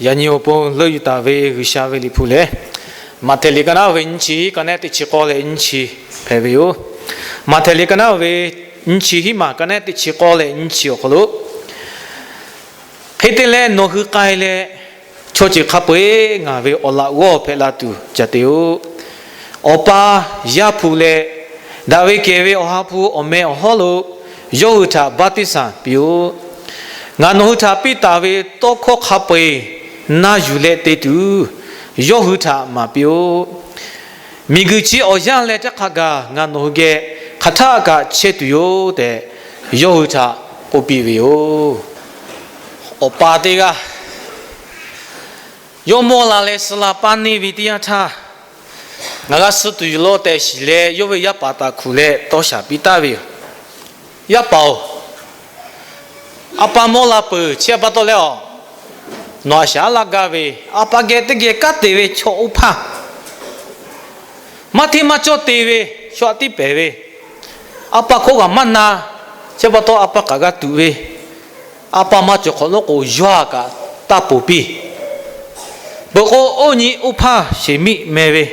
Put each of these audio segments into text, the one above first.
Yaꞈ nyi awˬ pon leuˆ yuˬ taˍ ve G'uiˬsha ve liꞈ hpu lehˬ, Maꞈhtehˍ liꞈ ka naˉ ve nyiˇ chi hiˉ ka nehˉ teˇ chi k'awˇ leh nyiˇ chi hpehꞈ ve yoˬ. Maꞈhtehˍ liꞈ ka naˉ ve nyiˇ chi hiˉ maˬ ka nehˉ teˇ chi k'awˇ leh nyiˇ chi awˬ hk'aw lo, hk'e te leh nawˬ hui k'ai leh, chaw ceuˬ hk'a peu-eˬ ngaˬ ve awˬ laꞈ g'awˇ hpehꞈ la tuˬ ca te-oˆ. Awˬ pa, Yaˇ hpu leh daꞈ ve kehˬ ve Awˬ ha hpu awˬ meh awˬ hawˉ lo yawˇ hui htaꞈ baˆtiˆsaˬ piˇ-oˆ. Ngaˬ nawˬ hui htaꞈ piˇ taˍ ve tawˇ hkawˇ hk'a peu-eˬ na yuˬ leh te tuˬ, yawˇ hui htaꞈ maˍ piˇ-oˆ. Miˬguiˬ chi awˬ yanˇ leh htaˇ hk'a gaˬ ngaˬ nawˬ hui geh hk'aˬ htaˆ kaꞈ chehˇ tuˬ yoˬ tehꞈ, yawˇ hui htaꞈ k'oˆ piˇ ve yoˬ. Awˬ pa teˇ g'aˇ yawˇ mawˇ la leh suh la paˇ neˇ ve teˇ yanˇ htaˇ, ngaˬ g'a suh tuˬ yoˬ law tehꞈ shiˍ leh, yawˇ ve yaˇ paˍ htaꞈ hkuˬ leh tawˇ shaˍ piˇ taˍ ve yoˬ. Yaˇ paˍ-oˬ, a pa mawˇ la peuˬ. Chi pa taw leh, nawˬ a shaꞈ aˉ laˇ gaˇ ve, a pa geh teˇ geh kanˉ te ve chaw oˇ hpaˇ, maˇ hteˇ maˇ cawˇ te ve, chaw aꞈ tiˇ pehˍ ve, a pa hkawˇ g'aꞈ maˇ na. Chi pa taw a pa kaꞈ g'a tuꞈ ve, a pa maˇ cawˬ hk'awꞈ nawˉ k'o, yawˇ kaꞈ taˇ ponˬ piˇ. Peuˬ k'o, oˇ nyi oˇ hpaˇ sheˍ miˆ meh ve,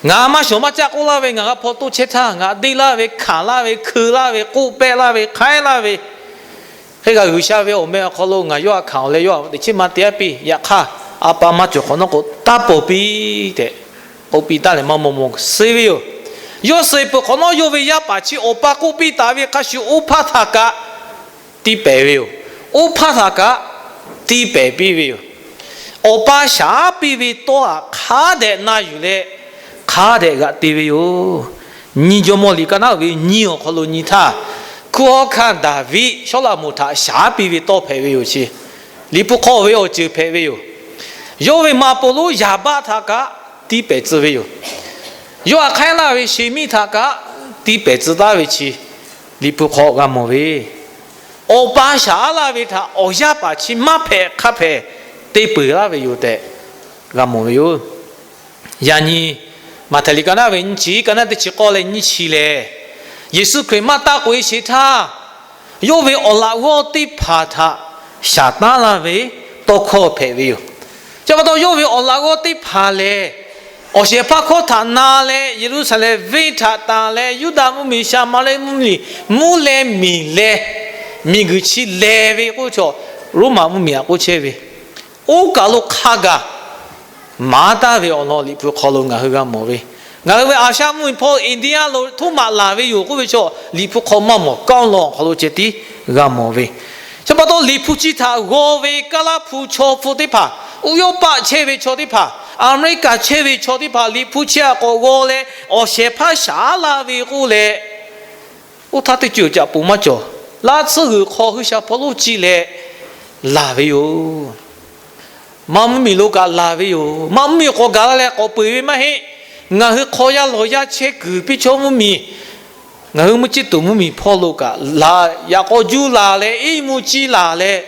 ngaˬ maˇ shawˍ maˇ caˆ k'oˆ laˇ ve, ngaˬ g'a hpaw toˇ chehˇ htaˇ, ngaˬ deˇ laˇ ve, hkanˍ laˇ ve, hkui laˇ ve, k'oˆ pehˆ laˇ ve, hk'aiˉ laˇ ve, hk'e kaꞈ G'uiˬsha ve awˬ meh awˬ hk'aw lo ngaˬ yawˇ htaꞈ hkanˍ-oˬ leh, yawˇ htaꞈ teꞈ chiˉ ma te-a piˇ. Yaꞈ hk'aˇ, a pa maˇ cawˬ hk'awꞈ nawˉ k'o, taˇ ponˬ piˇ tehꞈ k'oˆ piˇ taˍ leh, maˇ maw maw suh ve yoˬ. Yawˇ suh peuˬ hk'awꞈ nawˉ, yawˇ ve yaˇ paˍ chi awˬ pa k'oˆ piˇ taˍ ve hk'a shuˍ, oˇ hpaˇ htaꞈ kaꞈ tiˇ pehˍ ve yoˬ. Oˇ hpaˇ htaꞈ kaꞈ tiˇ pehˍ piˇ ve yoˬ. Awˬ pa shaˍ aˉ piˇ ve tawˇ htaꞈ hk'a dehꞈ na yuˬ leh, hk'a dehꞈ g'aꞈ te ve yoˬ. Nyiˇ Jawˇmawˇ liꞈ ka naˉ ve nyiˇ awˬ hk'aw lo nyi htaˇ, hkunˉ hawˉ hkanˇ Daˍviˆ Sawˉlaꞈmonˍ htaꞈ shaˍ aˉ piˇ ve tawˇ hpehꞈ ve yoˬ. Chi Liꞈ hpu hk'aw ve awˬ ceuˬ hpehꞈ ve yoˬ. Yawˇ ve ma ponˬ lonˉ Yaˍbaˆ htaꞈ kaꞈ tiˇ pehˍ tcuh ve yoˬ. Yawˇ htaꞈ hk'aiˉ laˇ ve sheˍ miˆ htaꞈ kaꞈ tiˇ pehˍ tcuh taˍ ve chi Liꞈ hpu hk'aw g'a mawˬ ve, awˬ pa shaˍ aˉ laˇ ve htaꞈ awˬ yaˇ paˍ chi maˇ hpehꞈ hk'a hpehꞈ te peuˬ laˇ ve yoˬ tehꞈ g'a mawˬ ve yoˬ. Yaꞈ nyi Maꞈhtehˍ liꞈ ka naˉ ve nyiˇ chi, ka naˉ teˇ chi k'awˇ leh nyiˇ chi lehˬ, Yeˍsuˆ Hkriꞈ maˇ taˆ k'oꞈ-e sheˍ htaˇ, yawˇ ve awˬ laꞈ g'awˇ teˇ hpaˍ htaꞈ shaˍ taˉ laˇ ve tawˇ hkawˇ hpehꞈ ve yoˬ. Chi pa taw, yawˇ ve awˬ laꞈ g'awˇ teˇ hpaˍ lehˬ, awˬ shehˍ hpaˇ hkawˇ htaꞈ na leh Yeˍruˆsaˍlehnˍ venˇ htaꞈ tanˬ leh, Yuˇdaꞈ mvuhˇmiˬ, Saˍmaˍriˆ mvuhˇmiˬ, mvuhˇ leh miˬ leh, miˬguiˬ chi lehˬ ve k'oˆ ve chaw, Roˉmaꞈ mvuhˇmiˬ htaꞈ k'oˆ chehˇ ve, oˇ kaˬ lo hk'a gaˬ maˍ taˍ ve awˬ lawn Liꞈ hpu hk'aw lo ngaˬ hui g'a mawˬ ve, ngaˬ hui ve Aˍshaˆ mvuhˇmiˬ hpawˇ India lo htoˇ maꞈ laˬ ve yoˬ k'oˆ ve chaw, Liꞈ hpu hk'aw maˇ mawˬ, kanˉ law awˬ hk'aw lo ceh tiˉ g'a mawˬ ve. Chi pa taw, Liꞈ hpu chi htaꞈ g'aw ve Kaˇlaˇ hpu chaw hpu teˇ hpaˍ, Uˇyawˇpaˆ chehˇ ve chaw teˇ hpaˍ, Aˍmeˍriˆkaˍ chehˇ ve chaw teˇ hpaˍ, Liꞈ hpu chi htaꞈ k'awꞈ g'aw leh awˬ shehˍ hpaˇ shaˍ aˉ laˇ ve k'oˆ leh, oˇ htaˇ teˇ ceuˬ caꞈ poˬ maˇ cawˬ. Laˇ tsuhˇ g'uiˬ hk'aw hui shaˍ hpawˇ lonˉ ciˇ leh laˬ ve yoˬ. Maˇ mvuhˇmiˬ lo kaꞈ laˬ ve yoˬ. Maˇ mvuhˇmiˬ k'awꞈ gaˬ la leh k'awꞈ peu-eˬ ve maˇ heˆ. Ngaˬ hui hk'aw yaˇ lawˬ yaˇ chehˇ kuiˬ piˇ chaw mvuhˇmiˬ, ngaˬ hui mvuhˇ ciˇ tuˬ mvuhˇmiˬ hpawˇ lo kaꞈ laˬ, yaꞈ k'aw juˇ laˬ leh, iˉ mvuhˇ ciˇ laˬ leh,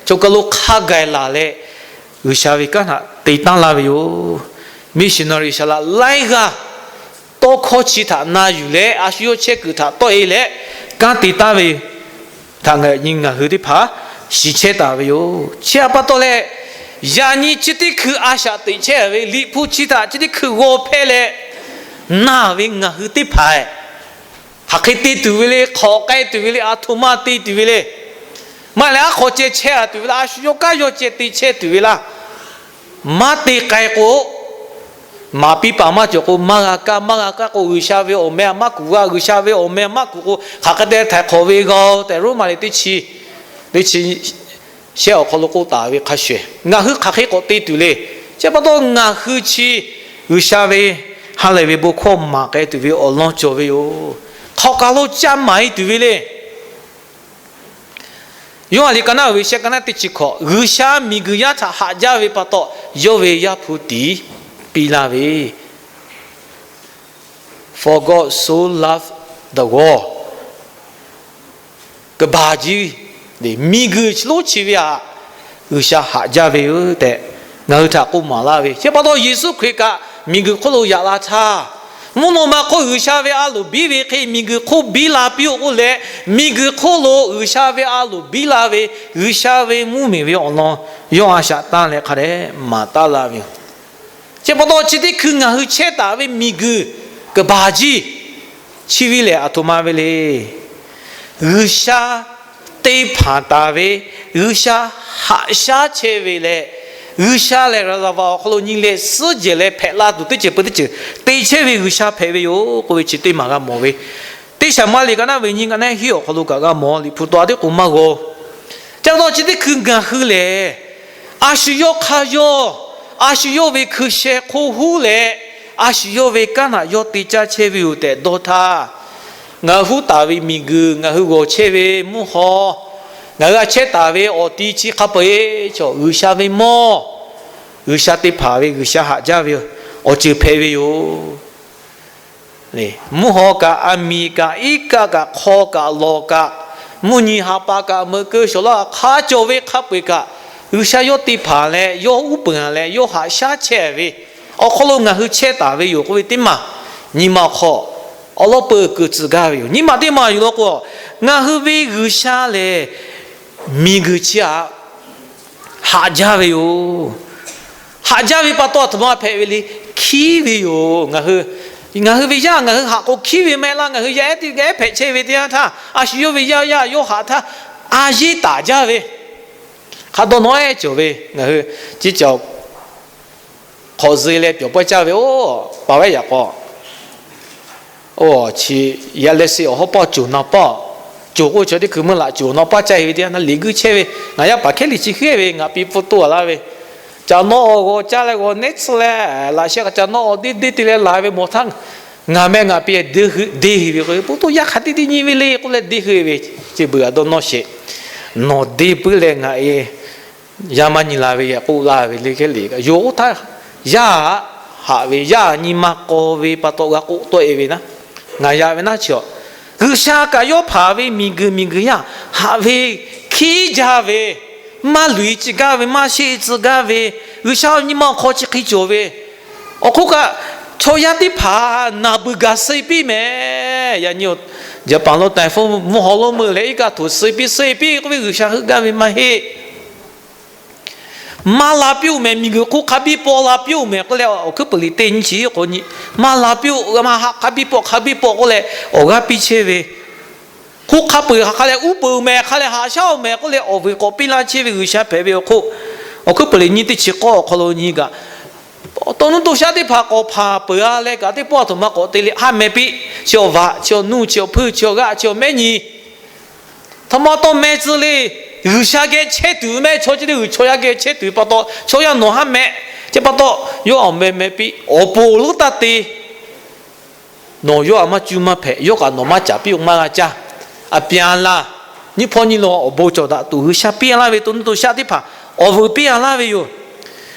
chaw kaˬ lo hk'a gaˬ laˬ leh, G'uiˬsha ve kanˉ htaꞈ te taˉ laˇ ve yoˬ. Missionary saˍ laꞈ laiˉ g'aˇ tawˇ hkawˇ chi htaꞈ na yuˬ leh, a shu yawˇ chehˇ kuiˬ htaꞈ tawˆ-e leh kanˉ te taˉ ve htaꞈ ngaˬ nyi ngaˬ hui teˇ hpaˍ shiˍ chehˇ taˍ ve yoˬ. Chi htaꞈ pa taw leh, yaꞈ nyi chi teˇ hkui a shaꞈ teꞈ chehˇ ve Liꞈ hpu chi htaꞈ chi teˇ hkui g'aw hpehˇ leh, naˬ ve ngaˬ hui teˇ hpaˍ hk'aˬ hk'e te tuˬ ve le, hk'awꞈ k'ai tuˬ ve le, a htoꞈ ma te tuˬ ve le, maˇ heˆ leh aˉ hk'aw ceh chehˇ-a tuˬ ve le, a shu yawˇ kanˉ yawˇ ceh te chehˇ tuˬ ve laˇ. Maˇ te k'ai k'o, maˍ piˇ paˍ maˇ cawˬ k'o, maˇ g'a kaˇ, maˇ g'a kaˇ k'o, G'uiˬsha ve awˬ meh maˇ kuˬ g'a, G'uiˬsha ve awˬ meh maˇ kuˬ k'o, hk'aˬ hk'e te htaiˍ hk'awꞈ ve g'a-o tehꞈ, Roˉmaꞈ liꞈ teˇ chi, teˇ chi shehˆ awˬ hk'aw lo k'oˆ taˍ ve hk'a shuˍ, ngaˬ hui hk'aˬ hk'e k'awꞈ te tuˬ le. Chi pa taw ngaˬ hui chi G'uiˬsha ve ha lehˬ ve bon hkawˇ maˍ k'ai tuˬ ve awˬ lawn cawˬ ve yoˬ. Hk'aw kaˬ lo caˇ maˍ-e tuˬ ve le. Yoˇhanˬ liꞈ ka naˉ ve shehˆ, ka naˉ teˇ chi hkawꞈ, G'uiˬsha miˬguiˬ yaˇ htaꞈ haꞈ jaˇ ve pa taw, yawˇ ve Yaˇ hpu tiˍ piˇ laˇ ve, For God so loved the world, kaˬ baˬ jiˇ, miˬguiˬ chi lonˉ chi ve htaꞈ G'uiˬsha haꞈ jaˇ ve yoˬ tehꞈ, ngaˬ hui htaꞈ k'oˆ maˍ laˇ ve. Chi pa taw Yeˍsuˆ Hkriꞈ kaꞈ miˬguiˬ hk'oˆ lo yaꞈ la htaˇ, Mvuhˇ naw ma hk'oˆ G'uiˬsha ve a loˍ biˇ ve hk'e miˬguiˬ hk'oˆ biˇ la piˇ-oˆ k'oˆ leh, miˬguiˬ hk'oˆ lo G'uiˬsha ve a loˍ biˇ la ve, G'uiˬsha ve mvuhˇmiˬ ve awˬ lawn yawˇ a shaꞈ tanˇ leh hk'a dehꞈ maˍ taˉ la ve yoˬ. Chi pa taw chi teˇ hkui ngaˬ hui chehˇ taˍ ve miˬguiˬ kaˍ baˬ jiˇ chi ve lehˬ, aˬ htoꞈ ma ve le. G'uiˬsha te hpanˍ taˍ ve, G'uiˬsha haꞈ shaˉ chehˇ ve leh, G'uiˬsha lehˬ ระวัง awˬ hk'aw lo nyi leh suhˉ jehˬ leh hpehꞈ la tuˬ teˇ ceuˬ peuˬ teˇ ceuˬ te chehˇ ve G'uiˬsha hpehꞈ ve yoˬ k'oˆ ve chi teˇ maˬ g'a mawˬ ve. Teˇ Saˍmuˍaˍleˍ ka naˆ ve nyiˇ ka naˆ hiˉ awˬ hk'aw lo kaꞈ g'a mawˬ, Liꞈ hpu taw a teˇ k'o maˇ g'aw. Chi pa taw chi teˇ hkui ngaˬ hui lehˬ, a shu yawˇ hk'aˇ yawˇ, a shu yawˇ ve hkui sheh hk'oˆ huˉ leh, a shu yawˇ ve kanˉ htaꞈ yawˇ te caˇ chehˇ ve yoˬ tehꞈ dawˇ htaˇ, ngaˬ hui huˉ taˍ ve miˬguiˬ, ngaˬ hui g'awˬ chehˇ ve mvuhˇ haw, ngaˬ hui a chehˇ taˍ ve awˬ ti chi hk'a peu-eˬ chaw G'uiˬsha ve mawˇ, G'uiˬsha te hpanˍ ve, G'uiˬsha haꞈ jaˇ ve awˬ ceuˬ hpehꞈ ve yoˬ. Mvuhˇ haw kaꞈ, aˬ miˍ kaꞈ, iˉ kaˆ kaꞈ, hk'aw kaꞈ, lawˬ kaꞈ, mvuhˇ nyi ha pa kaꞈ, meuꞈ keu shawˍ laˇ hk'a cawˬ ve hk'a peu-eˬ kaꞈ, G'uiˬsha yawˇ te hpanˍ leh, yawˇ uˉ peunˍ leh, yawˇ haꞈ shaˉ chehˇ ve awˬ hk'aw lo ngaˬ hui chehˇ taˍ ve yoˬ k'oˆ ve teˇ maˬ, nyi ma awˬ hk'aw awˬ lawn peu kuiˬ tcuh gaˇ ve yoˬ. Nyi ma teˇ maˬ yoˬ law k'o, ngaˬ hui ve G'uiˬsha lehˬ, miˬguiˬ chi htaꞈ haꞈ jaˇ ve yoˬ. Haꞈ jaˇ ve pa taw, aˬ htoꞈ ma hpehꞈ ve le. Hkiˉ ve yoˬ. Ngaˬ hui, ngaˬ hui ve yaˇ ngaˬ hui haꞈ k'o hkiˉ ve maˇ heˆ laˇ. Ngaˬ hui yaˇ ehˉ teˇ g'aˇ ehˉ hpehꞈ chehˇ ve teˇ yanˇ htaˇ, a shu yawˇ ve yaˇ yaˇ yawˇ haꞈ htaˇ, a yeˇ taˍ jaˇ ve, hk'a dawˇ nawˉ ehˉ cawˬ ve, ngaˬ hui chi ca hk'awꞈ zuhꞈ leh pyawˬ pawehˇ caˇ ve oˬ, paˍ vehˉ yaꞈ k'aw, oˬ, chi yaˇ leh se awˬ hawˉ pawˆ coˬ na pawˆ, coˬ k'oˆ chaw teˇ hkui meuˇ laꞈ coˬ na pawˆ caˇ-e ve teˇ yanˇ htaˇ, liꞈ guiˇ chehˇ ve ngaˬ yaˇ paˍ Hkehˉliꞈ chi hk'e ve ngaˬ pi pfuhˇ toˇ a laˇ ve, ca nawˉ awˬ g'awˬ caˇ leh g'awˬ nehˉ tsuhˇ leh laꞈ sheh k'a ca nawˉ awˬ deˇ deˇ te leh laˬ ve mawˬ htaˇ, ngaˬ meh ngaˬ pi deˇ hui ve k'o, po toˇ yaˇ hk'a teˇ teˇ nyi ve le k'oˆ leh deˇ hui ve, chi beuꞈ a dawˇ nawˇ sheˍ. Nawˬ deˇ puiˉ leh ngaˬ e yaˇ maˇ nyi la ve yaꞈ k'oˆ laˇ ve le. Hkehˉliꞈ kaꞈ yawˇ oˇ htaˇ, yaˇ haꞈ ve, yaˇ nyi ma k'aw ve pa taw g'a k'oˆ tawˆ-e ve naˉ, ngaˬ yaꞈ ve naˉ chi a, G'uiˬsha kaꞈ yawˇ hpanˍ ve miˬguiˬ miˬguiˬ yaˇ haꞈ ve, hkiˉ jaˇ ve, maˇ luˬ-e tcuh gaˇ ve, maˇ sheˆ-e tcuh gaˇ ve, G'uiˬsha nyi ma awˬ hk'aw chi hk'e cawˬ ve, awˬ hk'oˆ kaꞈ chaw yaˇ teˇ hpaˍ naˬ beuˬ gaˬ suh-e piˇ mehˍ. Yaꞈ nyi Jaˍpaˍ lo taiˍ hpfuhˇ mvuhˇ haw lonˉ meuˇ leh iˉ kaˆ htoꞈ suh-e piˇ suh-e piˇ k'oˆ ve G'uiˬsha heuˆ gaˇ ve maˇ heˆ. Maˇ la piˇ-oˆ mehˍ, miˬguiˬ hk'oˆ hk'a biˇ paw la piˇ-oˆ mehˍ k'oˆ leh, awˬ hkuiˉ peuˬ liꞈ teˇ nyiˇ chi k'o nyi, maˇ la piˇ-oˆ, maˇ haꞈ hk'a biˇ paw hk'a biˇ paw k'oˆ leh awˬ g'aˇ piˇ chehˇ ve, hk'oˆ hk'a peu-eˬ hk'aˬ hk'a leh uˉ peunˍ-oˬ mehˍ, hk'aˬ leh haꞈ shaˉ-oˬ mehˍ k'oˆ leh awˬ vuiˬ k'awꞈ piˇ laˇ chehˇ ve G'uiˬsha hpehꞈ ve awˬ hk'oˆ, awˬ hkuiˉ peuˬ liꞈ nyiˇ teˇ chi k'awˇ awˬ hk'aw lo nyi kaꞈ, to nuˇ to shaˆ teˇ hpaˍ k'awꞈ hpanˍ peuˬ-a leh kaꞈ teˇ pawˆ aˬ htoꞈ ma k'awꞈ te le, haˉ meh piˇ, chi awˬ vaꞈ, chi awˬ nuˇ, chi awˬ hpuiˇ, chi awˬ g'aˆ, chi awˬ mehˉ nyi htaꞈ ma tawˇ meh tcuh le. G'uiˬsha geh chehˇ tuˬ meh, chaw chi teˇ g'uiˬ chaw yaˇ geh chehˇ tuˬ pa taw, chaw yaˇ nawˬ haˉ meh, chi pa taw, yawˇ awˬ meh meh piˇ, awˬ pon awˬ lonˉ taˇ te. Nawˬ yawˇ htaꞈ maˇ cuˇ maˇ hpehꞈ, yawˇ kaꞈ nawˬ maˇ caˍ piˇ-oˆ maˇ g'a caˇ. A pya laˇ, nyiˇ hpawˇ nyiˇ law awˬ bon cawˬ daꞈ tuˬ G'uiˬsha piˇ-a laˇ ve, to nuˇ to shaˆ teˇ hpaˍ awˬ vuiˬ piˇ-a laˇ ve yoˬ.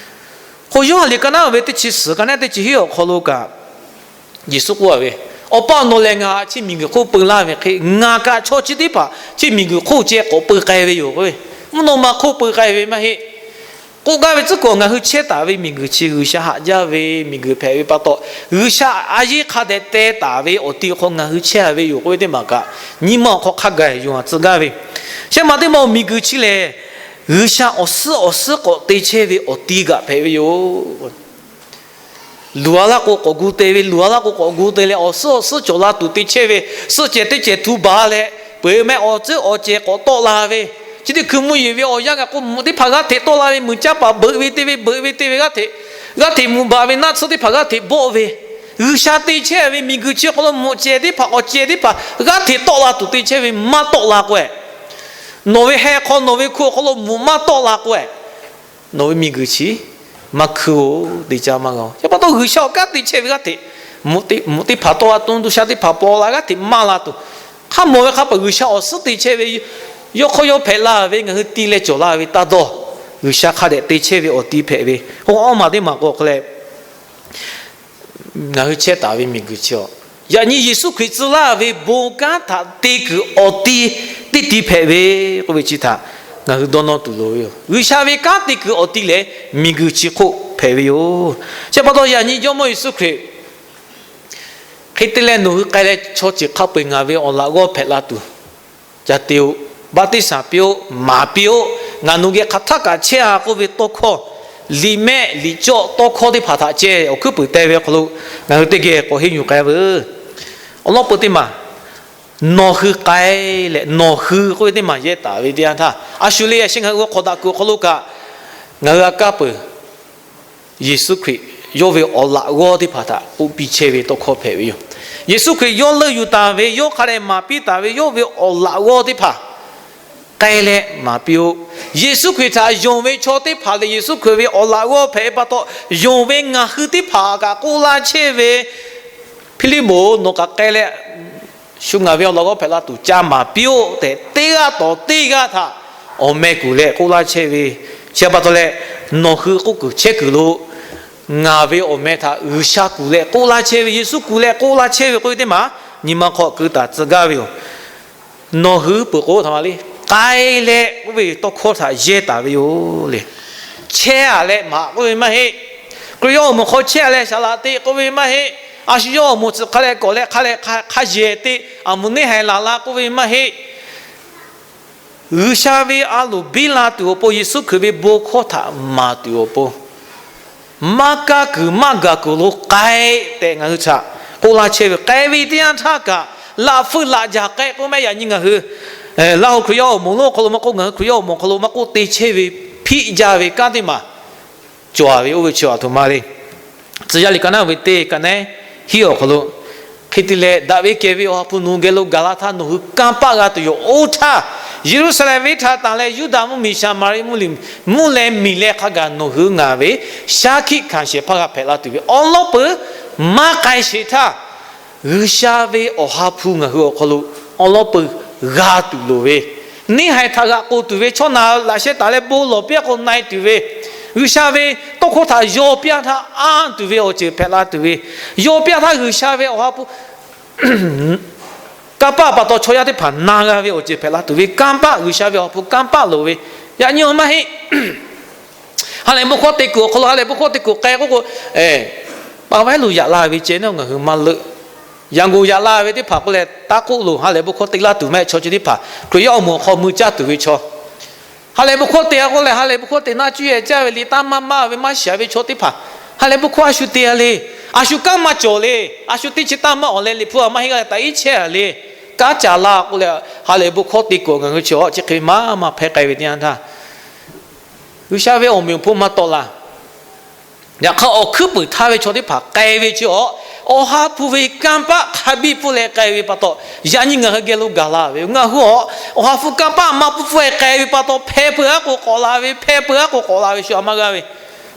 K'o, Yoˇhanˬ liꞈ ka naˉ ve teˇ chi suhˍ ka naˉ teˇ chi hiˉ awˬ hk'aw lo kaꞈ, Yeˍsuˆ k'oˆ-a ve, Awˬ pa-oˬ, nawˬ lehˬ ngaˬ chi miˬguiˬ hk'oˆ peu laˇ ve hk'e, ngaˬ kaꞈ chaw chi teˇ hpaˍ chi miˬguiˬ hk'oˆ ceh k'awꞈ peu k'ai ve yoˬ k'oˆ ve. Mvuhˇ naw ma hk'oˆ peu k'ai ve maˇ heˆ. K'oˆ gaˇ ve tcuhˉ kuiˬ, ngaˬ hui chehˇ taˍ ve miˬguiˬ chi G'uiˬsha haꞈ jaˇ ve miˬguiˬ hpehꞈ ve pa taw, G'uiˬsha a yeˇ hk'a dehꞈ teh taˍ ve awˬ ti awˬ hk'aw ngaˬ hui chehˇ ve yoˬ k'oˆ ve teˇ maˬ kaꞈ, nyi ma awˬ hk'aw hk'a gaˬ yuˬ a tcuh gaˇ ve. Shehˆ ma teˇ ma-oˬ, miˬguiˬ chi lehˬ, G'uiˬsha awˬ suhˉ awˬ suhˉ k'awꞈ te chehˇ ve awˬ ti kaꞈ hpehꞈ ve yoˬ. Luˬ-a laˇ k'o k'awꞈ gu te ve, luˬ-a laˇ k'o k'awꞈ gu te leh awˬ suhˉ awˬ suhˉ cawˬ la tuˬ te chehˇ ve, suhˆ cehˬ teˇ cehˬ htu baˬ leh, peuˬ meh awˬ tcuhˉ awˬ cehˬ k'awꞈ tawˆ la ve, chi teˇ hkui mvuhˇ yeˬ ve awˬ yanˇ gaˬ k'o mvuhꞈ teˇ hpaˍ g'aˇ hteꞈ tawˆ la ve, mvuhꞈ caˇ paˍ beuꞈ ve te ve beuꞈ ve te ve g'aˇ hteꞈ, g'aˇ hteꞈ mvuhꞈ baˬ ve naˆ tsuhˇ teˇ hpaˍ g'aˇ hteꞈ bawˆ ve, G'uiˬsha te chehˇ ve miˬguiˬ chi hk'aw lo mvuhꞈ cehˬ teˇ hpaˍ awˬ cehˬ teˇ hpaˍ g'aˇ hteꞈ tawˆ la tuˬ te chehˇ ve maˇ tawˆ la k'o-e, nawˬ ve heh hk'aw nawˬ ve hku awˬ hk'aw lo mvuhꞈ maˇ tawˆ la k'o-e, nawˬ ve miˬguiˬ chi maˇ hkui-oˬ, te caˇ maˇ g'a-oˬ. Chi pa taw G'uiˬsha awˬ kanˉ te chehˇ ve g'aˇ hteꞈ, mvuhꞈ teˇ hpaˍ tawˆ la, to nuˇ to shaˆ teˇ hpaˍ paw la g'aˇ hteꞈ maˇ la tuˬ, hk'a mawˬ ve hk'a peu-eˬ G'uiˬsha awˬ suhˉ te chehˇ ve, yawˇ hk'aw yawˇ hpehꞈ la ve ngaˬ hui ti leh cawˬ la ve taˇ dawˇ, G'uiˬsha hk'a dehꞈ te chehˇ ve awˬ ti hpehꞈ ve. K'o, awˇ maˬ teˇ maˬ k'o hk'e leh, ngaˬ hui chehˇ taˍ ve miˬguiˬ chi-a, yaꞈ nyi Yeˍsuˆ Hkriꞈ tcuh laˇ ve bon kanˉ htaꞈ te kuiˬ awˬ ti teˇ ti hpehꞈ ve k'oˆ ve chi htaꞈ ngaˬ hui dawˇ nawˇ tuˬ loˍ ve yoˬ. G'uiˬsha ve kanˉ te kuiˬ awˬ ti lehˬ, miˬguiˬ chi hk'oˆ hpehꞈ ve yoˬ. Chi pa taw yaꞈ nyi Jawˇmawˇ Yeˍsuˆ Hkriꞈ Hk'e te leh nawˬ hui k'ai leh chaw ceuˬ hk'a peu-eˬ ngaˬ ve awˬ laꞈ g'awˇ hpehꞈ la tuˬ ca te-o. Baˆtiˆsaˬ piˇ-oˆ, maˍ piˇ-oˆ, ngaˬ nawˬ geh hk'aˬ htaˇ kaꞈ chehˇ-a k'oˆ ve tawˇ hkawˇ, liꞈ mehˆ liꞈ cawˆ tawˇ hkawˇ teˇ hpaˍ htaꞈ ceh awˬ hkuiˉ puiˍ teh ve awˬ hk'aw lo ngaˬ hui teˇ geh k'awꞈ henˇ yuˬ k'ai veuˬ. Awˬ lawn peuˬ teˇ maˬ, nawˬ hui k'ai leh nawˬ hui k'oˆ ve teˇ maˬ yehˇ taˍ ve teˇ yanˇ htaˇ, a shu le a sheh ngaˬ hui g'aw hk'awꞈ daꞈ kuiˬ awˬ hk'aw lo kaꞈ, ngaˬ hui a kaˇ peuˬ Yeˍsuˆ Hkriꞈ yawˇ ve awˬ laꞈ g'awˇ teˇ hpaˍ htaꞈ k'oˆ piˇ chehˇ ve tawˇ hkawˇ hpehꞈ ve yoˬ. Yeˍsuˆ Hkriꞈ yawˇ leuˆ yuˬ taˍ ve, yawˇ hk'a dehꞈ maˍ piˇ taˍ ve yawˇ ve awˬ laꞈ g'awˇ teˇ hpaˍ k'ai leh maˍ piˇ-oˆ. Yeˍsuˆ Hkriꞈ htaꞈ yonˍ ve chaw teˇ hpaˍ lehˬ, Yeˍsuˆ Hkriꞈ ve awˬ laꞈ g'awˇ hpehꞈ ve pa taw, yonˍ ve ngaˬ hui teˇ hpaˍ kaꞈ k'oˆ laˇ chehˇ ve, Hpiˇliˇmoˍ-oˬ, nawˬ kaꞈ k'ai leh shu ngaˬ ve awˬ laꞈ g'awˇ hpehꞈ la tuˬ ca maˍ piˇ-oˆ tehꞈ, teˇ g'aˇ tawˍ teˇ g'aˇ htaꞈ awˬ meh kuˬ leh k'oˆ laˇ chehˇ ve, chi pa taw leh, nawˬ hui k'oˆ kuiˬ chehˇ kuiˬ lo ngaˬ ve awˬ meh htaꞈ G'uiˬsha kuˬ leh k'oˆ laˇ chehˇ ve, Yeˍsuˆ kuˬ leh k'oˆ laˇ chehˇ ve k'oˆ ve teˇ maˬ, nyi ma hk'aw keu taˍ tcuh gaˇ ve yoˬ. Nawˬ hui peuˬ k'o htaꞈ ma le, k'ai leh k'oˆ ve tawˇ hkawˇ htaꞈ yehˇ taˍ ve yoˬ le. Chehˇ-a leh maꞈ k'oˆ ve maˇ heˆ. Hkriꞈ yawˇ awˬ moˍ hk'aw chehˇ-a leh saˍ laꞈ te k'oˆ ve maˇ heˆ. A shu yawˇ awˬ moˍ tcuhꞈ hk'a leh kawꞈ leh hk'a leh hk'a yehˬ te, a moˍ neˇ haiˬ laˬ la k'oˆ ve maˇ heˆ. G'uiˬsha ve a loˍ biˇ la tuˬ awˬ pon, Yeˍsuˆ Hkriꞈ ve bon hkawˇ htaꞈ maˍ tuˬ awˬ pon, maˇ kaˇ kuiˬ maˇ gaˬ kuiˬ lo k'ai tehꞈ ngaˬ hui htaꞈ k'oˆ laˇ chehˇ ve, k'ai ve teˇ yanˇ htaˇ kaꞈ laꞈ feuˆ laꞈ jaˬ k'ai k'oˆ mehˆ. Yaꞈ nyi ngaˬ hui Laˇ huˍ Hkriꞈ yaˇ awˬ moˍ lonˉ awˬ hk'aw lo maˇ k'oˆ, ngaˬ hui Hkriꞈ yaˇ awˬ moˍ awˬ hk'aw lo maˇ k'oˆ, te chehˇ ve hpiˆ jaˇ ve kanˉ teˇ maˬ cawˬ-a ve oˇ ve chi aˬ htoꞈ ma le. Tcuh yaˇ liꞈ ka naˉ ve teˇ ka naˉ hiˉ awˬ hk'aw lo, hk'e te leh daꞈ ve kehˬ ve Awˬ ha hpu nawˬ hui geh lo gaˬ la htaˇ, nawˬ hui kanˇ paˆ g'a tuˬ yoˬ. Oˇ htaˇ Yeˍruˆsaˍlehnˍ venˇ htaꞈ tanˬ leh Yuˇdaꞈ mvuhˇmiˬ, Saˍmaˍriˆ mvuhˇmiˬ, mvuhˇ leh miˬ leh hk'a gaˬ nawˬ hui ngaˬ ve shaˉ hkiˆ hkanˍ shehˍ hpaˇ g'a hpehꞈ la tuˬ ve awˬ lawn peuˬ maˇ k'ai sheˍ htaˇ, G'uiˬsha ve Awˬ ha hpu ngaˬ hui awˬ hk'aw lo awˬ lawn peuˬ g'a tuˬ loˍ ve, neˇ haiˬ htaꞈ g'aꞈ k'oˬ tuˬ ve, chaw naˬ laꞈ sheh taˍ leh bon lawˬ piˇ-a k'o na-e tuˬ ve, G'uiˬsha ve tawˇ hkawˇ htaꞈ yaw piˇ-a htaˇ anˇ tuˬ ve awˬ ceuˬ hpehꞈ la tuˬ ve, yaw piˇ-a htaˇ G'uiˬsha ve Awˬ ha hpu kanˇ paˆ pa taw chaw yaˇ teˇ hpaˍ na g'a ve awˬ ceuˬ hpehꞈ la tuˬ ve, kanˇ paˆ, G'uiˬsha ve Awˬ ha hpu kanˇ paˆ loˍ ve, yaꞈ nyi maˇ heˆ. Ha lehˬ bon hkawˇ te kuiˬ awˬ hk'aw lo, ha lehˬ bon hkawˇ te kuiˬ k'ai k'oˆ k'o, pa vaiˉ lo yaꞈ la ve ceh naˉ ngaˬ hui maˇ leuˆ. Yaꞈ nyi yaꞈ la ve teˇ hpaˍ k'oˆ leh taˇ k'oˆ loˬ. Ha lehˬ bon hkawˇ te laˇ tuˬ mehˆ chaw chi teˇ hpaˍ Hkriꞈ yaˇ awˬ moˍ awˬ hk'aw mui caˇ tuˬ ve chaw, ha lehˬ bon hkawˇ te-a k'oˆ leh ha lehˬ bon hkawˇ te naˆ cuˇ yehˬ caˇ ve liꞈ taˇ maˇ maˇ ve maˇ shiˍ ve chaw teˇ hpaˍ, ha lehˬ bon hkawˇ a shu te-a le. A shu kanˉ maˇ cawˬ le. A shu teˇ chi taˇ maˇ awˬ leh liꞈ hpu a maˇ heˆ g'a leh taꞈ iˉ chehˇ-a le. Kanˉ ca laˇ k'oˆ leh, ha lehˬ bon hkawˇ te kuiˬ ngaˬ hui chi awˬ chi hk'e maˇ maˇ hpehˇ k'ai ve teˇ yanˇ htaˇ, G'uiˬsha ve awˬ meꞈ awˬ hponˇ maˇ tawˆ la. Yaꞈ hk'aˇ awˬ hkuiˉ puiˍ htaˇ ve chaw teˇ hpaˍ k'ai ve chi awˬ, Awˬ ha hpu ve kanˇ paˆ hk'a biˇ pfuhˇ leh k'ai ve pa taw, yaꞈ nyi ngaˬ hui geh lo gaˬ la ve ngaˬ hui awˬ, Awˬ ha hpu kanˇ paˆ maˇ pfuhˇ pfuhˇ-e k'ai ve pa taw, hpeh peu-a k'o k'awꞈ la ve, hpeh peu-a k'o k'awꞈ la ve shu a maˇ g'aˇ ve,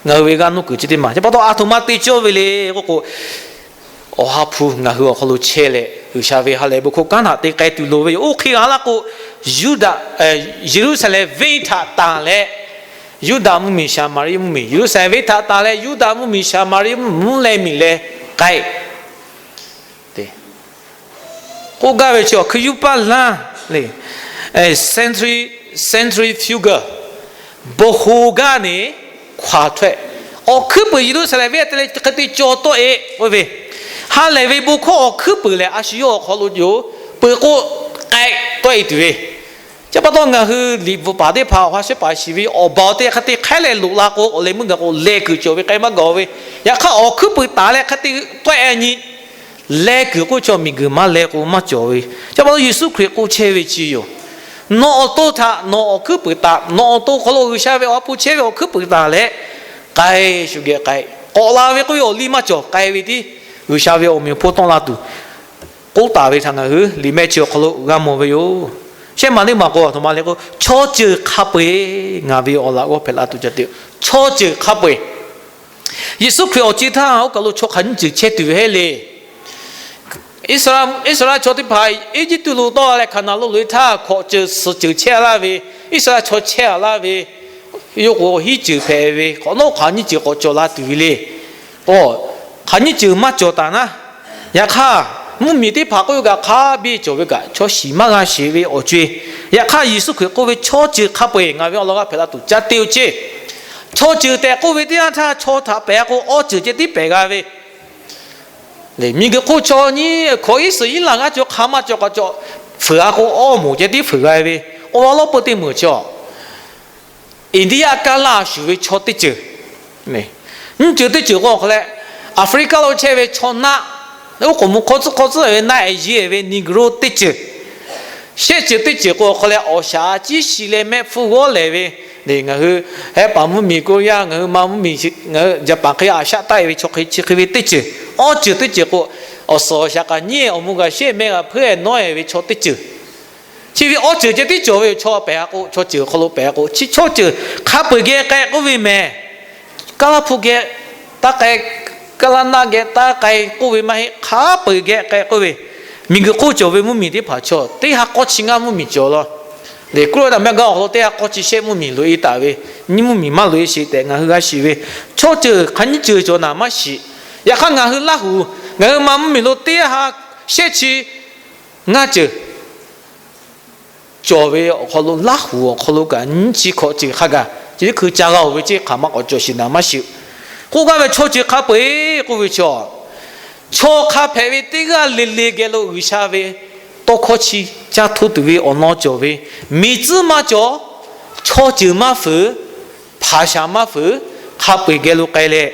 ngaˬ hui ve g'aˇ nuˇ kuiˬ chi teˇ maˬ chi pa taw a htoꞈ ma te cawˇ ve le k'oˆ k'o, Awˬ ha hpu ngaˬ hui awˬ hk'aw lo chehˇ leh G'uiˬsha ve ha lehˬ bon hkawˇ kanˉ htaꞈ te k'ai tuˬ loˍ ve yoˬ. Oˇ hk'e g'a laˇ k'o, Yuˇdaꞈ, Yeˍruˆsaˍlehnˍ venˇ htaꞈ tanˬ leh Yuˇdaꞈ mvuhˇmiˬ, Saˍmaˍriˆ mvuhˇmiˬ, Yeˍruˆsaˍlehnˍ venˇ htaꞈ tanˬ leh Yuˇdaꞈ mvuhˇmiˬ, Saˍmaˍriˆ mvuhˇmiˬ, mvuhˇ leh miˬ leh k'ai te k'oˆ gaˇ ve chi awˬ hkui yuˇ paˇ laˇ le, centri, centrifugal, bon ho gaˇ ne hkaw htawehˇ, awˬ hkuiˉ puiˍ Yeˍruˆsaˍlehnˍ venˇ te leh hk'e te caw tawˆ-e k'oˆ ve, ha lehˬ ve bon hkawˇ awˬ hkuiˉ puiˍ lehˬ a shu yawˇ awˬ hk'aw lo yoˬ, peuˬ k'o k'ai tawˆ-e tuˬ ve, chi pa taw ngaˬ hui liꞈ bvuhꞈ paˍ teˇ hpaˍ awˬ ha shehˉ paˍ shiˍ ve awˬ baˬ awˬ te hk'e te hk'aiˉ leh loꞈ la k'o, awˬ lehˬ meuˇ gaˬ k'o leh kuiˬ cawˬ ve k'ai maˇ gawˬ ve, yaꞈ hk'aˇ awˬ hkuiˉ puiˍ taˍ leh hk'e te tawˆ-e nyi leh kuiˬ k'oˆ chaw miˬguiˬ maˇ leh k'o maˇ cawˬ ve. Chi pa taw Yeˍsuˆ Hkriꞈ k'oˆ chehˇ ve chi yoˬ. Nawˬ awˬ to htaꞈ nawˬ awˬ hkuiˉ puiˍ taˍ, nawˬ awˬ to hk'aw lo G'uiˬsha ve awˬ ha hpu chehˇ ve awˬ hkuiˉ puiˍ taˍ leh k'ai, shu geh k'ai, k'awꞈ la ve k'oˆ ve awˬ liˇ maˇ cawˬ, k'ai ve tiˉ G'uiˬsha ve awˬ meꞈ awˬ hponˇ tawˆ la tuˬ k'oˆ taˍ ve htaꞈ ngaˬ hui liꞈ mehˆ chi awˬ hk'aw lo g'a mawˬ ve yoˬ. Shehˆ maˬ neˇ maˬ k'o a htoꞈ ma le k'o, chaw ceuˬ hk'a peu-eˬ ngaˬ ve awˬ laꞈ g'awˇ hpehꞈ la tuˬ ca te-o. Chaw ceuˬ hk'a peu-eˬ, Yeˍsuˆ Hkriꞈ awˬ ceuˬ htaˇ oˇ kaˬ lo chaw hk'aˬ nyiˇ ceuˬ chehˇ tuˬ ve heˆ le. Iˉsaˍreˍlaˆ chaw teˇ hpaˍ Eˇjiˇtuꞈ lo tawˆ la leh Hkaˍnanˍ lo loꞈ-e htaˇ, hkawꞈ ceuˬ suhˍ ceuˬ chehˇ laˇ ve, Iˉsaˍreˍlaˆ chaw chehˇ-a laˇ ve, yawˇ k'o hiˉ ceuˬ hpehꞈ ve, k'awꞈ nawˉ hk'aˬ nyiˇ ceuˬ k'awꞈ cawˬ la tuˬ ve le. K'o, hk'aˬ nyiˇ ceuˬ maˇ cawˬ taˍ naˉ, yaꞈ hk'aˇ mvuhˇmiˬ teˇ hpaˍ k'oˆ ve kaꞈ hk'a biˇ cawˬ ve kaꞈ chaw shiˍ maˇ g'a sheˍ ve awˬ co-e. Yaꞈ hk'aˇ Yeˍsuˆ Hkriꞈ k'oˆ ve, chaw ceuˬ hk'a peu-eˬ ngaˬ ve awˬ laꞈ g'awˇ hpehꞈ la tuˬ ca te-o ceˇ. Chaw ceuˬ tehꞈ k'oˆ ve teˇ yanˇ htaˇ, chaw htaꞈ pehˬ k'o awˇ ceuˬ ceh tiˉ pehˬ g'a ve, Miˬguiˬ hk'oˆ chaw nyiˇ hkawꞈ iˉ suhˍ iˉ laˬ g'aˇ cawˬ hk'aˬ ma cawˬ k'aꞈ cawˬ, fuiˍ g'a k'o awˇ moˍ ceh tiˉ fuiˍ g'a ve, awˬ lawn lawˉ peu teˇ meunˍ chi a India kaˇ laˇ shuˍ ve chaw teˇ ceuˬ, nyiˇ ceuˬ teˇ ceuˬ k'o hk'aˬ leh, Africa lo chehˇ ve chaw naˆ, oˉ k'oˍ mvuh hk'awˇ tcuhˉ hk'awˇ tcuhˉ ve naˆ ehˍ yiˇ ehˍ ve Negro teˇ ceuˬ, shehˆ ceuˬ teˇ ceuˬ k'o hk'aˬ leh awˬ shaˍ ciˉ shi leh mehˆ hpfuhˇ g'awˇ lehˬ ve, ngaˬ hui hehˉ paˍ mvuhˇmiˬ, Korea, ngaˬ hui ma mvuhˇmiˬ, ngaˬ hui Japan hk'e a shaˆ taˆ e ve chaw hk'e chi hk'e ve teˇ ceuˬ, awˇ ceuˬ teˇ ceuˬ k'o, awˬ suhˍ awˬ shaˍ k'aꞈ nyiˉ awˬ mvuh g'a shehˆ mehˆ g'a hpeuˉ e nawˉ e ve chaw teˇ ceuˬ, chi ve awˇ ceuˬ ceh tiˉ cawˬ ve yoˬ. Chaw pehˍ a k'o, chaw ceuˬ awˬ hk'aw lo pehˍ a k'o, chi chaw ceuˬ hk'a peu-eˬ geh k'ai k'oˆ ve mehˍ. Kaˇ laˇ hpu geh taˇ k'ai, kaˇ laˇ naˆ geh taˇ k'ai k'oˆ ve maˇ heˆ, hk'a peu-eˬ geh k'ai k'oˆ ve. Miˬguiˬ hk'oˆ cawˬ ve mvuhˇmiˬ teˇ hpaˍ chaw teˇ ha k'awˇ chi ngaˇ mvuhˇmiˬ cawˬ law. Lehˬ, k'oˆ lo taˍ mehˆ gaˇ awˬ hk'aw lo teˇ ha k'awˇ chi shehˆ mvuhˇmiˬ loꞈ e taˍ ve, nyiˇ mvuhˇmiˬ maˇ loꞈ e sheˍ tehꞈ ngaˬ hui g'a shiˍ ve, chaw ceuˬ hk'aˬ nyiˇ ceuˬ cawˬ naˍ maˇ shiˍ. Yaꞈ hk'aˇ ngaˬ hui Laˇhuˍ, ngaˬ hui ma mvuhˇmiˬ lo teˇ ha shehˆ chi ngaˇ ceuˬ cawˬ ve awˬ hk'aw lo, Laˇhuˍ awˬ hk'aw lo kaꞈ nyiˇ chi hkawꞈ ceuˬ hk'a gaˬ chi teˇ hkui ca g'a oˬ ve ceˇ, hk'aˬ ma k'awꞈ cawˬ shiˍ naˍ maˇ shiˍ. K'oˆ gaˇ ve chaw ceuˬ hk'a peu-eˬ k'oˆ ve chi, chaw hk'a hpehꞈ ve teˇ g'aˇ le le geh lo G'uiˬsha ve tawˇ hkawˇ chi caˇ hto tuˬ ve awˬ lawn cawˬ ve, miˬ tcuhˉ maˇ cawˬ, chaw ceuˬ maˇ fuiˍ, hpaˍ shaˍ maˇ fuiˍ, hk'a peu-eˬ geh lo k'ai leh,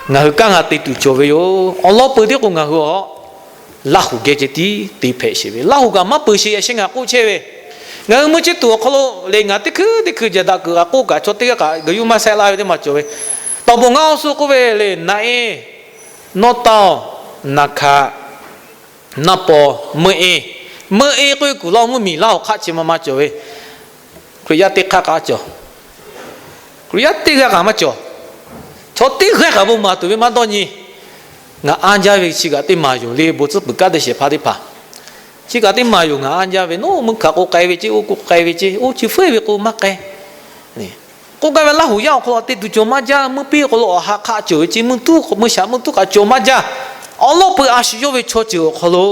ngaˬ hui kanˉ g'a te tuˬ cawˬ ve yoˬ. Awˬ lawn peu teˇ k'o ngaˬ hui a Laˇhuˍ geh ceh tiˉ te hpehꞈ sheˍ ve, Laˇhuˍ kaꞈ maˇ peu sheˍ yaꞈ sheh ngaˬ k'oˆ chehˇ ve, ngaˬ hui meuˇ chi tuˬ awˬ hk'aw lo lehˬ, ngaˬ teˇ hkui teˇ hkui jaˍ daꞈ kuiˬ g'a k'oˆ kaꞈ chaw teˇ g'aˇ kaꞈ gaˬ yuˇ maˇ shehˆ laˇ ve teˇ maˬ cawˬ ve. Tawˍ bvuhꞈ ngaˇ awˇ suh k'oˆ ve le, naꞈ e, nawˇ taoˇ, naˍ hkaꞈ, naˆ paw, meuˇ e, meuˇ e k'oˆ ve kuˬ lawˇ mvuhˇmiˬ Laˇhuˍ hk'aˆ chi ma ma cawˬ ve. Hkriꞈ yaˇ teˇ hk'aˇ k'aꞈ cawˬ. Hkriꞈ yaˇ teˇ g'aˇ k'aꞈ maˇ cawˬ. Chaw teˇ g'aˇ k'aꞈ bon maˍ tuˬ ve maˇ dawˇ nyi. Ngaˬ anˇ jaˇ ve chi kaꞈ teˇ maˬ yoˬ le, bon tcuhˉ puiˍ kaˉ teˇ shehˍ hpaˇ teˇ hpaˍ. Chi kaꞈ teˇ maˬ yoˬ, ngaˬ anˇ jaˇ ve, nawˬ meuˇ hkaꞈ k'o k'ai ve ceˇ, oˇ k'o k'ai ve ceˇ, oˇ chi fuiˉ ve k'o maˇ k'ai. K'oˆ gaˇ ve Laˇhuˍ yaˇ awˬ hk'aw lo te tuˬ cawˬ maˇ jaˇ, meuˇ piˇ awˬ hk'aw lo awˬ ha hk'aˆ cawˬ ve ceˇ, meuˇ tuˉ meuˇ shaꞈ meuˇ tuˉ k'aꞈ cawˬ maˇ jaˇ. Awˬ lawn peu a shu yawˇ ve chaw ceuˬ awˬ hk'aw lo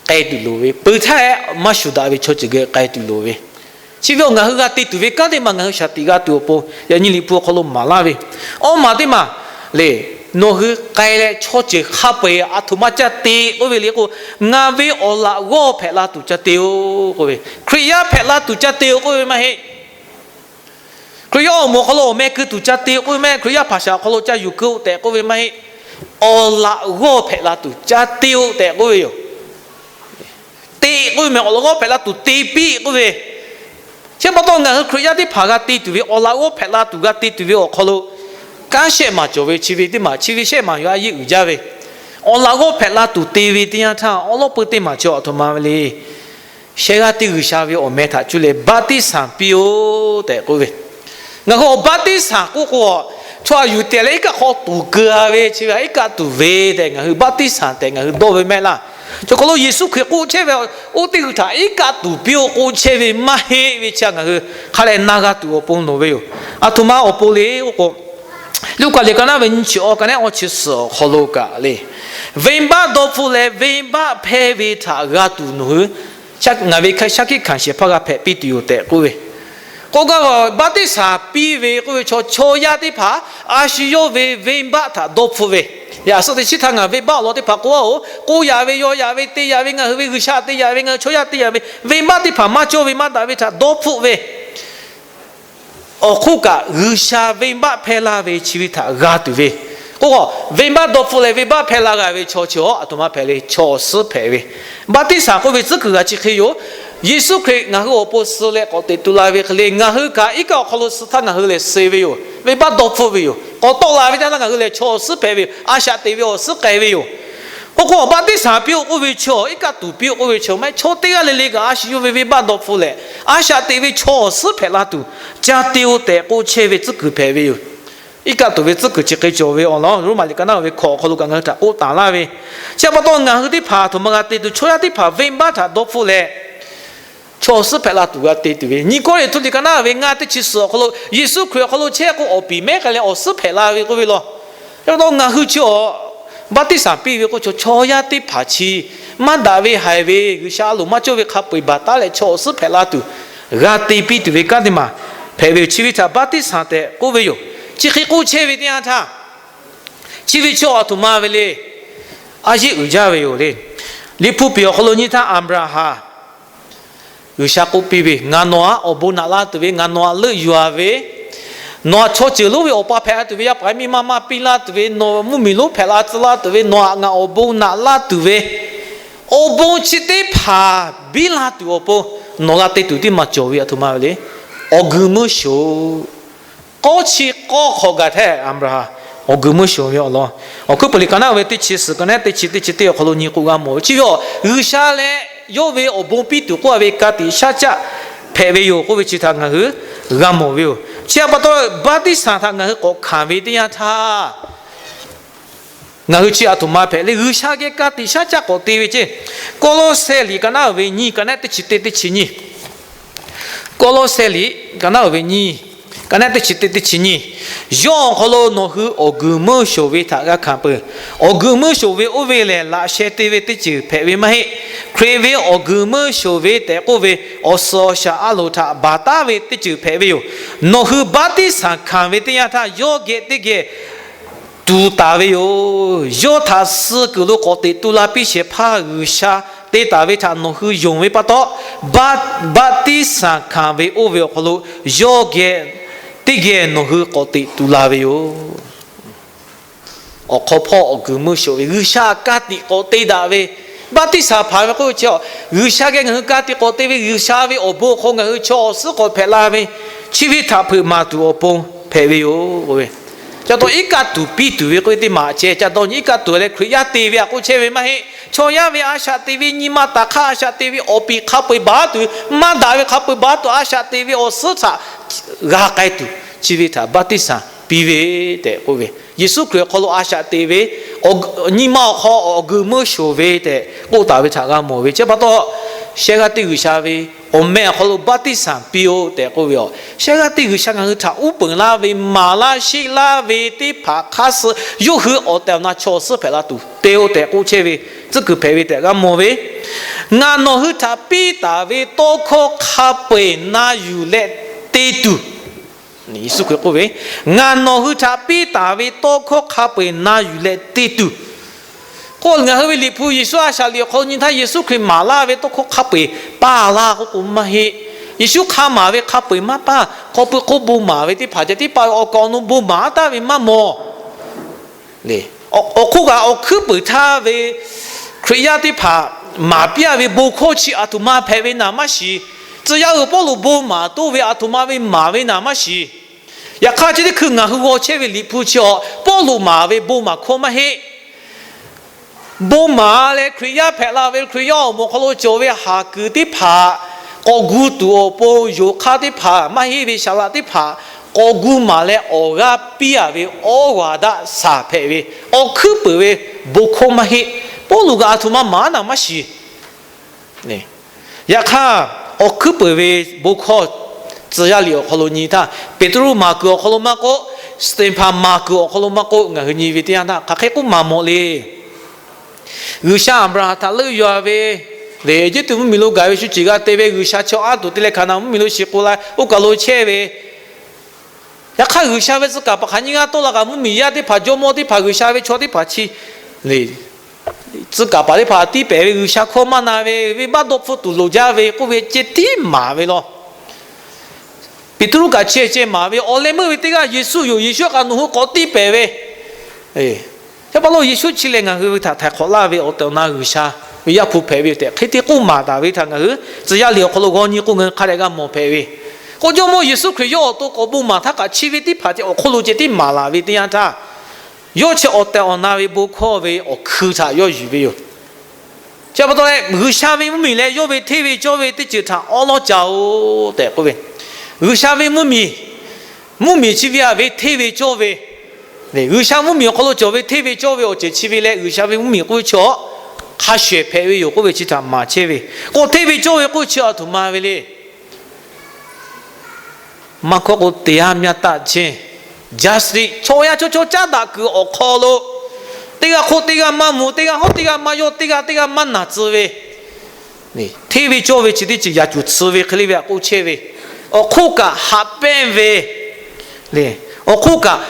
k'ai tuˬ loˍ ve, peu htaˇ maˇ shuˍ daꞈ ve chaw ceuˬ geh k'ai tuˬ loˍ ve. Chi ve awˬ ngaˬ hui g'a te tuˬ ve kanˉ teˇ maˬ ngaˬ hui shaˍ tiꞈ g'a tuˬ awˬ pon yaꞈ nyi Liꞈ hpu awˬ hk'aw lo maˍ laˇ ve, awˇ maˬ teˇ maˬ le, nawˬ hui k'ai leh chaw ceuˬ hk'a peu-eˬ aˬ htoꞈ ma ca te k'oˆ ve le k'o, ngaˬ ve awˬ laꞈ g'awˇ hpehꞈ la tuˬ ca te-o k'oˆ ve, Hkriꞈ yaˇ hpehꞈ la tuˬ ca te-o k'oˆ ve maˇ heˆ. Hkriꞈ yaˇ awˬ moˍ awˬ hk'aw lo awˬ meh keu tuˬ ca te-o k'oˆ ve maˇ heˆ. Hkriꞈ yaˇ hpaˍ shaˍ awˬ hk'aw lo ca yuˬ keu-o tehꞈ k'oˆ ve maˇ heˆ. Awˬ laꞈ g'awˇ hpehꞈ la tuˬ ca te-o tehꞈ k'oˆ ve yoˬ. Te k'oˆ ve meh awˬ laꞈ g'awˇ hpehꞈ la tuˬ te piˇ k'oˆ ve. Chi pa taw ngaˬ hui Hkriꞈ yaˇ teˇ hpaˍ g'a te tuˬ ve, awˬ laꞈ g'awˇ hpehꞈ la tuˬ g'a te tuˬ ve awˬ hk'aw lo kanˉ shehˆ maˬ cawˬ ve, chi ve teˇ maˬ chi ve shehˆ maˬ yoˬ a yeˇ uiˍ jaˇ ve. Awˬ laꞈ g'awˇ hpehꞈ la tuˬ te ve teˇ yanˇ htaˇ awˬ lawn peu teˇ maˬ chi a htoꞈ ma ve le. Shehˆ g'aˇ teˇ G'uiˬsha ve awˬ meh htaꞈ cuˇ leh baˆtiˆsaˬ piˇ-oˆ tehꞈ k'oˆ ve. Ngaˬ hui awˬ baˆtiˆsaˬ k'oˆ k'o, chaw a yuˬ tehꞈ leh iˉ kaˆ hk'aw tuˍ keu-a ve chi ve iˉ kaˆ tuˍ ve tehꞈ ngaˬ hui baˆtiˆsaˬ tehꞈ ngaˬ hui dawˇ ve mehˆ laˇ. Chaw hk'aw lo Yeˍsuˆ Hkriꞈ k'oˆ chehˇ ve, oˇ teˇ g'uiˬ htaꞈ iˉ kaˆ tuˍ piˇ-oˆ k'oˆ chehˇ ve maˇ heˆ ve chi ngaˬ hui hk'a leh na g'a tuˬ awˬ pon loˍ ve yoˬ. A htoꞈ ma awˬ pon le k'oˆ k'o, Luˉkaꞈ liꞈ ka naˆ ve nyiˇ chi awˬ ka neˉ awˇ chi suhˍ awˬ hk'aw lo kaꞈ le, venˇbaˆ dawˇ hpfuhˆ leh venˇbaˆ hpehˇ ve htaꞈ g'a tuˬ nawˬ hui ngaˬ ve shaˉ hkiˆ hkanˍ shehˍ hpaˇ g'a hpehꞈ piˇ tuˬ yoˬ tehꞈ k'oˆ ve. K'oˆ gaˇ ve, baˆtiˆsaˬ piˇ ve k'oˆ ve chaw, chaw yaˇ teˇ hpaˍ a shu yawˇ ve venˇbaˆ htaꞈ dawˇ hpfuhˆ ve. Yaꞈ suhˆ teˇ chiˉ htaˇ ngaˬ venˇbaˆ awˬ lawn teˇ hpaˍ k'oˆ-oˬ, k'oˆ yaꞈ ve, yaw yaꞈ ve, te yaꞈ ve, ngaˬ hui ve G'uiˬsha te yaꞈ ve, ngaˬ hui chaw yaˇ te yaꞈ ve, venˇbaˆ teˇ hpaˍ maˇ cawˇ ve maˇ daꞈ ve htaꞈ dawˇ hpfuhˆ ve awˬ hk'oˆ kaꞈ, G'uiˬsha venˇbaˆ hpehˇ laˇ ve chi ve htaꞈ g'a tuˬ ve. K'oˆ k'o, venˇbaˆ dawˇ hpfuhˆ leh venˇbaˆ hpehˇ laˇ g'a ve chaw chi a htoꞈ ma hpehꞈ le, chaw awˬ suhˉ hpehꞈ ve. Baˆtiˆsaˬ k'oˆ ve tcuhˉ kuiˬ g'a chi hk'e yoˬ. Yeˍsuˆ Hkriꞈ ngaˬ hui awˬ pon suh leh k'awꞈ teꞈ tu la ve hk'e le, ngaˬ hui kaꞈ iˉ kaˆ awˬ hk'aw lo suh htaˇ ngaˬ hui lehˬ suh ve yoˬ. Venˇbaˆ dawˇ hpfuhˆ ve yoˬ. K'awꞈ tawˆ la ve teˇ yanˇ htaˇ ngaˬ hui lehˬ chaw awˬ suhˉ hpehꞈ ve yoˬ. A shaꞈ teꞈ ve awˬ suhˉ k'ai ve yoˬ. K'oˆ k'o, baˆtiˆsaˬ piˇ-oˆ k'oˆ ve chi a, iˉ kaˆ tuˍ piˇ-oˆ k'oˆ ve chi a, maˇ heˆ, chaw teˇ g'aˇ le le kaꞈ a shu yawˇ ve venˇbaˆ dawˇ hpfuhˆ leh, a shaꞈ teꞈ ve chaw awˬ suhˉ hpehꞈ la tuˬ ca te-o tehꞈ k'oˆ chehˇ ve tcuhˉ kuiˬ hpehꞈ ve yoˬ. Iˉ kaˆ tuˍ ve tcuhˉ kuiˬ chi hk'e cawˬ ve awˬ lawn Roˉmaꞈ liꞈ ka naˆ ve hkawꞈ awˬ hk'aw lo kaꞈ ngaˬ hui htaꞈ k'oˆ taˍ laˇ ve. Chi pa taw ngaˬ hui teˇ hpaˍ a htoꞈ ma g'a te tuˬ, chaw yaˇ teˇ hpaˍ venˇbaˆ htaꞈ dawˇ hpfuhˆ leh chaw awˬ suhˉ hpehꞈ la tuˬ g'a te tuˬ ve. Nyi Kawˇrenˍhtuˆ liꞈ ka naˆ ve ngaˇ teˇ chi suhˍ awˬ hk'aw lo Yeˍsuˆ Hkriꞈ awˬ hk'aw lo chehˇ k'o, awˬ piˍ mehˉ k'ai leh awˬ suhˉ hpehꞈ la ve k'oˆ ve law. Chi pa taw ngaˬ hui chi a, baˆtiˆsaˬ piˇ ve k'o, chaw chaw yaˇ teˇ hpaˍ chi maˇ daꞈ ve haiˬ ve G'uiˬsha a loˍ maˇ cawˇ ve hk'a peu-eˬ baˬ taˉ leh chaw awˬ suhˉ hpehꞈ la tuˬ g'a te piˇ tuˬ ve kanˉ teˇ maˬ hpehꞈ ve yoˬ. Chi ve htaꞈ baˆtiˆsaˬ tehꞈ k'oˆ ve yoˬ. Chi hk'e k'oˆ chehˇ ve teˇ yanˇ htaˇ, chi ve chi a htoꞈ ma ve le. a yeˆ uiˍ jaˇ ve yoˬ le. Liꞈ hpu piˍ awˬ hk'aw lo nyi htaˇ Aˍbraˍhanˍ G'uiˬsha k'oˆ piˇ ve, Ngaˬ nawˬ htaꞈ awˬ bon naꞈ laˇ tuˬ ve, ngaˬ nawˬ htaꞈ leuˆ yuˬ-a ve, nawˬ htaꞈ chaw ceuˬ lonˉ ve awˬ pa hpehꞈ la tuˬ ve, yaˇ paˍ yaˇ miˇ maˇ maˇ piˇ laˇ tuˬ ve, nawˬ mvuhˇmiˬ lonˉ hpehꞈ la tcuh laˇ tuˬ ve, nawˬ htaꞈ ngaˬ awˬ bon naꞈ laˇ tuˬ ve, awˬ bon chi teˇ hpaˍ biˇ la tuˬ awˬ pon nawˬ g'a te tuˬ teˇ maˬ cawˬ ve aˬ htoꞈ ma ve le. Awˬ g'uiˬ meuˇ shoˍ. K'awˇ chi k'awˇ hk'awꞈ gaˬ hteˇ Aˍbraˍhanˍ awˬ g'uiˬ meuˇ shoˍ ve awˬ lawn. Awˬ hkuiˉ peuˬ liꞈ ka naˉ ve teˇ chi suhˍ ka naˉ teˇ chi teˇ chi teˇ awˬ hk'aw lo nyi k'o g'a mawˬ ve chi ve, G'uiˬsha leh yawˇ ve awˬ bon piˇ tuˬ k'oˆ-a ve ka tiꞈ shaˉ caˆ hpehꞈ ve yoˬ k'oˆ ve chi htaꞈ ngaˬ hui g'a mawˬ ve yoˬ. Chi htaꞈ pa taw, baˆtiˆsaˬ htaꞈ ngaˬ hui k'awꞈ hkanˍ ve teˇ yanˇ htaˇ, ngaˬ hui chi aˬ htoꞈ ma hpehꞈ le. G'uiˬsha geh ka tiꞈ shaˉ caˆ k'awꞈ te ve ceˇ. Kawˇlawˇsehˇ liꞈ ka naˉ ve nyiˇ ka naˉ teˇ chi teˇ teˇ chi nyiˇ. Kawˇlawˇsehˇ liꞈ ka naˉ ve nyiˇ ka naˉ teˇ chi teˇ teˇ chi nyiˇ. Yawˇ awˬ hk'aw lo nawˬ hui awˬ g'uiˬ meuˇ shoˍ ve htaꞈ g'a hkanˍ peuˬ. Awˬ g'uiˬ meuˇ shoˍ ve oˇ ve lehˬ, laꞈ sheh te ve teˇ ceuˬ hpehꞈ ve maˇ heˆ. Hkriꞈ ve awˬ g'uiˬ meuˇ shoˍ ve tehꞈ k'oˆ ve, awˬ suhˍ awˬ shaˍ a loˍ htaꞈ baˬ taˉ ve teˇ ceuˬ hpehꞈ ve yoˬ. Nawˬ hui baˆtiˆsaˬ hkanˍ ve teˇ yanˇ htaˇ, yawˇ geh teˇ geh tuˍ taˍ ve yoˬ. Yawˇ htaꞈ suh kuiˬ lo k'awꞈ teꞈ tu la piˇ shehˍ hpaˇ G'uiˬsha te taˍ ve htaꞈ nawˬ hui yonˍ ve pa taw, baˆtiˆsaˬ hkanˍ ve oˇ ve awˬ hk'aw lo yawˇ geh teˇ geh nawˬ hui k'awꞈ teꞈ tu la ve yoˬ. Awˬ hk'aw hpawˇ awˬ g'uiˬ meuˇ shoˍ ve G'uiˬsha ka tiꞈ k'awꞈ te daꞈ ve, baˆtiˆsaˬ hpanˍ ve k'oˆ ve chi, G'uiˬsha geh ngaˬ hui ka tiꞈ k'awꞈ te ve, G'uiˬsha ve awˬ bon awˬ hk'aw ngaˬ hui chaw awˬ suhˉ k'awꞈ hpehꞈ la ve, chi ve htaꞈ hpeuꞈ maˍ tuˬ awˬ pon hpehꞈ ve yoˬ k'oˆ ve. Ca taw iˉ kaˆ tuˬ piˇ tuˬ ve k'oˆ ve teˇ maˬ ceh ca dawˇ nyi, iˉ kaˆ tuˬ leh Hkriꞈ yaˇ te ve a k'oˆ chehˇ ve maˇ heˆ. Chaw yaˇ ve a shaꞈ te ve, nyi ma taˍ hk'aˇ a shaꞈ te ve, awˬ piˍ hk'a peu-eˬ baˬ tuˬ, maˇ daꞈ ve hk'a peu-eˬ baˬ tuˬ a shaꞈ te ve awˬ suhˉ htaꞈ g'a k'ai tuˬ, chi ve htaꞈ baˆtiˆsaˬ piˇ ve tehꞈ k'oˆ ve. Yeˍsuˆ Hkriꞈ awˬ hk'aw lo a shaꞈ te ve, nyi ma awˬ hk'aw awˬ g'uiˬ meuˇ shoˍ ve tehꞈ k'oˆ taˍ ve htaꞈ g'a mawˬ ve. Chi pa taw, shehˇ g'aˇ teˇ G'uiˬsha ve awˬ meh awˬ hk'aw lo baˆtiˆsaˬ piˇ-oˆ tehꞈ k'oˆ ve yoˬ. Shehˇ g'aˇ teˇ G'uiˬsha ngaˬ hui htaꞈ uˉ peunˍ laˇ ve, maˍ laˇ sheˆ laˇ ve teˇ hpaˍ hk'aˇ suh yawˇ hui awˬ tehˬ awˬ na chaw awˬ suhˉ hpehꞈ la tuˬ te-o tehꞈ k'oˆ chehˇ ve, tcuhˉ kuiˬ hpehꞈ ve tehꞈ g'a mawˬ ve. Ngaˬ nawˬ hui htaꞈ piˇ taˍ ve tawˇ hkawˇ hk'a peu-eˬ na yuˬ leh te tuˬ, Yeˍsuˆ Hkriꞈ k'oˆ ve, Ngaˬ nawˬ hui htaꞈ piˇ taˍ ve tawˇ hkawˇ hk'a peu-eˬ na yuˬ leh te tuˬ k'oˆ, ngaˬ hui ve Liꞈ hpu Yeˍsuˆ a shaꞈ liꞈ awˬ hk'aw lo nyi htaˇ, Yeˍsuˆ Hkriꞈ maˍ laˇ ve tawˇ hkawˇ hk'a peu-eˬ paˇ laˇ k'oˆ k'o maˇ heˆ. Yeˍsuˆ hk'a maˍ ve hk'a peu-eˬ maˇ paˇ. Hk'aw pui hk'oˆ bon maˍ ve teˇ hpaˍ ceh tiˉ paˇ ve, awˬ kaˍ awˬ nu bon maˍ taˍ ve maˇ mawˬ le. Awˬ hk'oˆ kaꞈ awˬ hkuiˉ peuˬ htaˇ ve Hkriꞈ yaˇ teˇ hpaˍ maˍ piˇ-a ve bon hkawˇ chi aˬ htoꞈ ma hpehꞈ ve naˍ maˇ shiˍ. Tcuh yaˇ uiˍ Pawˇluꞈ bon maˍ toˇ ve aˬ htoꞈ ma ve maˍ ve naˍ maˇ shiˍ. Yaꞈ hk'aˇ, chi teˇ hkui ngaˬ hui g'aw chehˇ ve Liꞈ hpu chi awˬ Pawˇluꞈ maˍ ve bon maˍ hkawˇ maˇ heˆ. Bon maˍ leh Hkriꞈ yaˇ hpehꞈ la ve, Hkriꞈ yaˇ awˬ moˍ hk'aw lo cawˬ ve haˍ kuiˬ teˇ hpaˍ k'awꞈ gu tuˬ awˬ pon, yonˍ hk'aˇ teˇ hpaˍ, maˇ heˆ ve saˍ laꞈ teˇ hpaˍ k'awꞈ gu maˍ leh awˬ g'aˇ piˇ-a ve awˬ g'aˇ daꞈ shaˍ hpehꞈ ve, awˬ hkuiˉ peuˬ ve bon hkawˇ maˇ heˆ. Pawˇluꞈ kaꞈ aˬ htoꞈ ma maˍ naˍ maˇ shiˍ. Yaꞈ hk'aˇ, awˬ hkuiˉ peuˬ ve bon hkawˇ tcuh yaˇ liꞈ awˬ hk'aw lo nyi htaˇ, Peˍtruˆ maˍ kuiˬ awˬ hk'aw lo maˇ k'oˆ, Steˍhpanˍ maˍ kuiˬ awˬ hk'aw lo maˇ k'oˆ, ngaˬ hui nyi ve teˇ yanˇ htaˇ hk'aˬ hk'e k'oˆ maˍ mawˬ le. G'uiˬsha Aˍbraˍhanˍ htaꞈ leuˆ yuˬ-a ve, le Eˇjiˇtuꞈ mvuhˇmiˬ lo gaˬ ve shu ceˬ g'a te ve, G'uiˬsha chaw anˇ tuˬ te leh Hkaˍnanˍ mvuhˇmiˬ lo shiˍ k'o la oˇ kaˬ lo chehˇ ve, yaꞈ hk'aˇ G'uiˬsha ve tcuh kaˍ paˍ hk'aˬ nyiˇ g'aˇ tawˆ la kaꞈ, mvuhˇmiˬ yaˇ teˇ hpaˍ, jawˇmawˇ teˇ hpaˍ, G'uiˬsha ve chaw teˇ hpaˍ chi le tcuh kaˍ paˍ teˇ hpaˍ tiˇ pehˍ ve, G'uiˬsha hkawˇ maˇ na ve, venˇbaˆ dawˇ hpfuhˆ tuˬ loˍ jaˇ ve k'oˆ ve ceh tiˉ maˍ ve law. Peˍtruˆ kaꞈ chehˇ ceh maˍ ve, awˬ leh meuˇ ve teˇ g'aˇ Yeˍsuˆ yoˬ. Yeˍsuˆ kaꞈ nawˬ hui k'awꞈ tiˇ pehˍ ve, Yaꞈ hk'aˇ lo Yeˍsuˆ chi lehˬ ngaˬ hui ve htaꞈ htaiˍ hk'awꞈ laˇ ve awˬ tehˬ awˬ na G'uiˬsha ve Yaˇ hpu hpehꞈ ve tehꞈ hk'e te k'oˆ maˍ taˍ ve htaꞈ ngaˬ hui tcuh yaˇ liꞈ awˬ hk'aw lo g'aw nyi k'o, ngaˬ hui hk'a dehꞈ g'a mawˬ hpehꞈ ve. K'o, Jawˇmawˇ Yeˍsuˆ Hkriꞈ yawˇ awˬ to k'awꞈ bon maˍ htaˇ kaꞈ chi ve teˇ hpaˍ ceh awˬ hk'oˆ lo ceh tiˉ maˍ laˬ ve teˇ yanˇ htaˇ, yawˇ chi awˬ tehˬ awˬ na ve bon hkawˇ ve awˬ hkui htaꞈ yawˇ yuˬ ve yoˬ. Chi pa taw leh, G'uiˬsha ve mvuhˇmiˬ leh yawˇ ve hteˇ ve cawˇ ve teˇ ceuˬ htaꞈ awˉ lawˉ ca-oˬ tehꞈ k'oˆ ve, G'uiˬsha ve mvuhˇmiˬ, mvuhˇmiˬ chi ve a ve hteˇ ve cawˇ ve, G'uiˬsha mvuhˇmiˬ awˬ hk'aw lo cawˬ ve hteˇ ve cawˇ ve awˬ ceuˬ chi ve leh, G'uiˬsha ve mvuhˇmiˬ k'oˆ ve chi awˬ hk'a shuˍ ehˍ hpehꞈ ve yoˬ k'oˆ ve chi htaꞈ maˍ chehˇ ve. K'o, hteˇ ve cawˇ ve k'oˆ ve chi aˬ htoꞈ ma ve le. Maˇ hkawˇ k'o, တရားမျှတခြင်း, justice, chaw yaˇ chaw chaw caˉ daꞈ kuiˬ awˬ hk'aw lo, teˇ g'aˇ hk'oˆ teˇ g'aˇ maˇ mvuh, teˇ g'aˇ hawˉ teˇ g'aˇ maˇ yawˇ, teˇ g'aˇ teˇ g'aˇ maˇ naˬ tcuh ve, hteˇ ve cawˇ ve chi teˇ ceuˬ yaꞈ cuˬ tcuh ve hk'e le ve htaꞈ k'oˆ chehˇ ve. Awˬ hk'oˆ kaꞈ haꞈ pehnˇ ve le. Awˬ hk'oˆ kaꞈ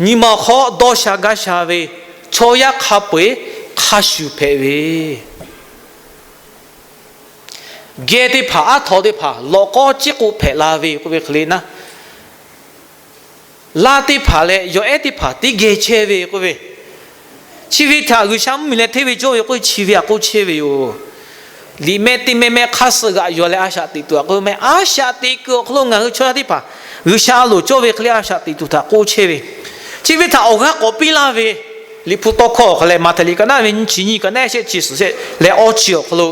nyi ma awˬ hk'aw dawˇ sha gaˇ sha ve, chaw yaˇ hk'a peu-eˬ hk'a shuˍ hpehꞈ ve, geh teˇ hpaˍ aˉ htaw teˇ hpaˍ lawꞈ k'awˇ ciˉ k'oˆ hpehꞈ la ve k'oˆ ve hk'e le naˉ, laˇ teˇ hpaˍ leh yawˬ ehˉ teˇ hpaˍ teˇ geh chehˇ ve k'oˆ ve, chi ve htaꞈ G'uiˬsha mvuhˇmiˬ leh hteˇ ve cawˇ ve k'oˆ ve chi ve htaꞈ k'oˆ chehˇ ve yoˬ. Liꞈ mehˆ teˇ mehˆ mehˆ hk'aˇ suh g'aꞈ yaw leh a shaꞈ teꞈ tuˬ htaꞈ k'oˆ ve mehˆ, a shaꞈ teꞈ kuiˬ awˬ hk'aw lo ngaˬ hui chaw yaˇ teˇ hpaˍ G'uiˬsha a loˍ cawˇ ve hk'e le a shaꞈ teꞈ tuˬ htaꞈ k'oˆ chehˇ ve, chi ve htaꞈ awˬ g'aˇ k'awꞈ piˇ laˇ ve, Liꞈ hpu tawˇ hkawˇ awˬ hk'aw leh Maꞈhtehˍ liꞈ ka naˉ ve nyiˇ chi nyiˇ ka naˉ shehˆ chi suhˍ shehˆ leh awˇ chi awˬ hk'aw lo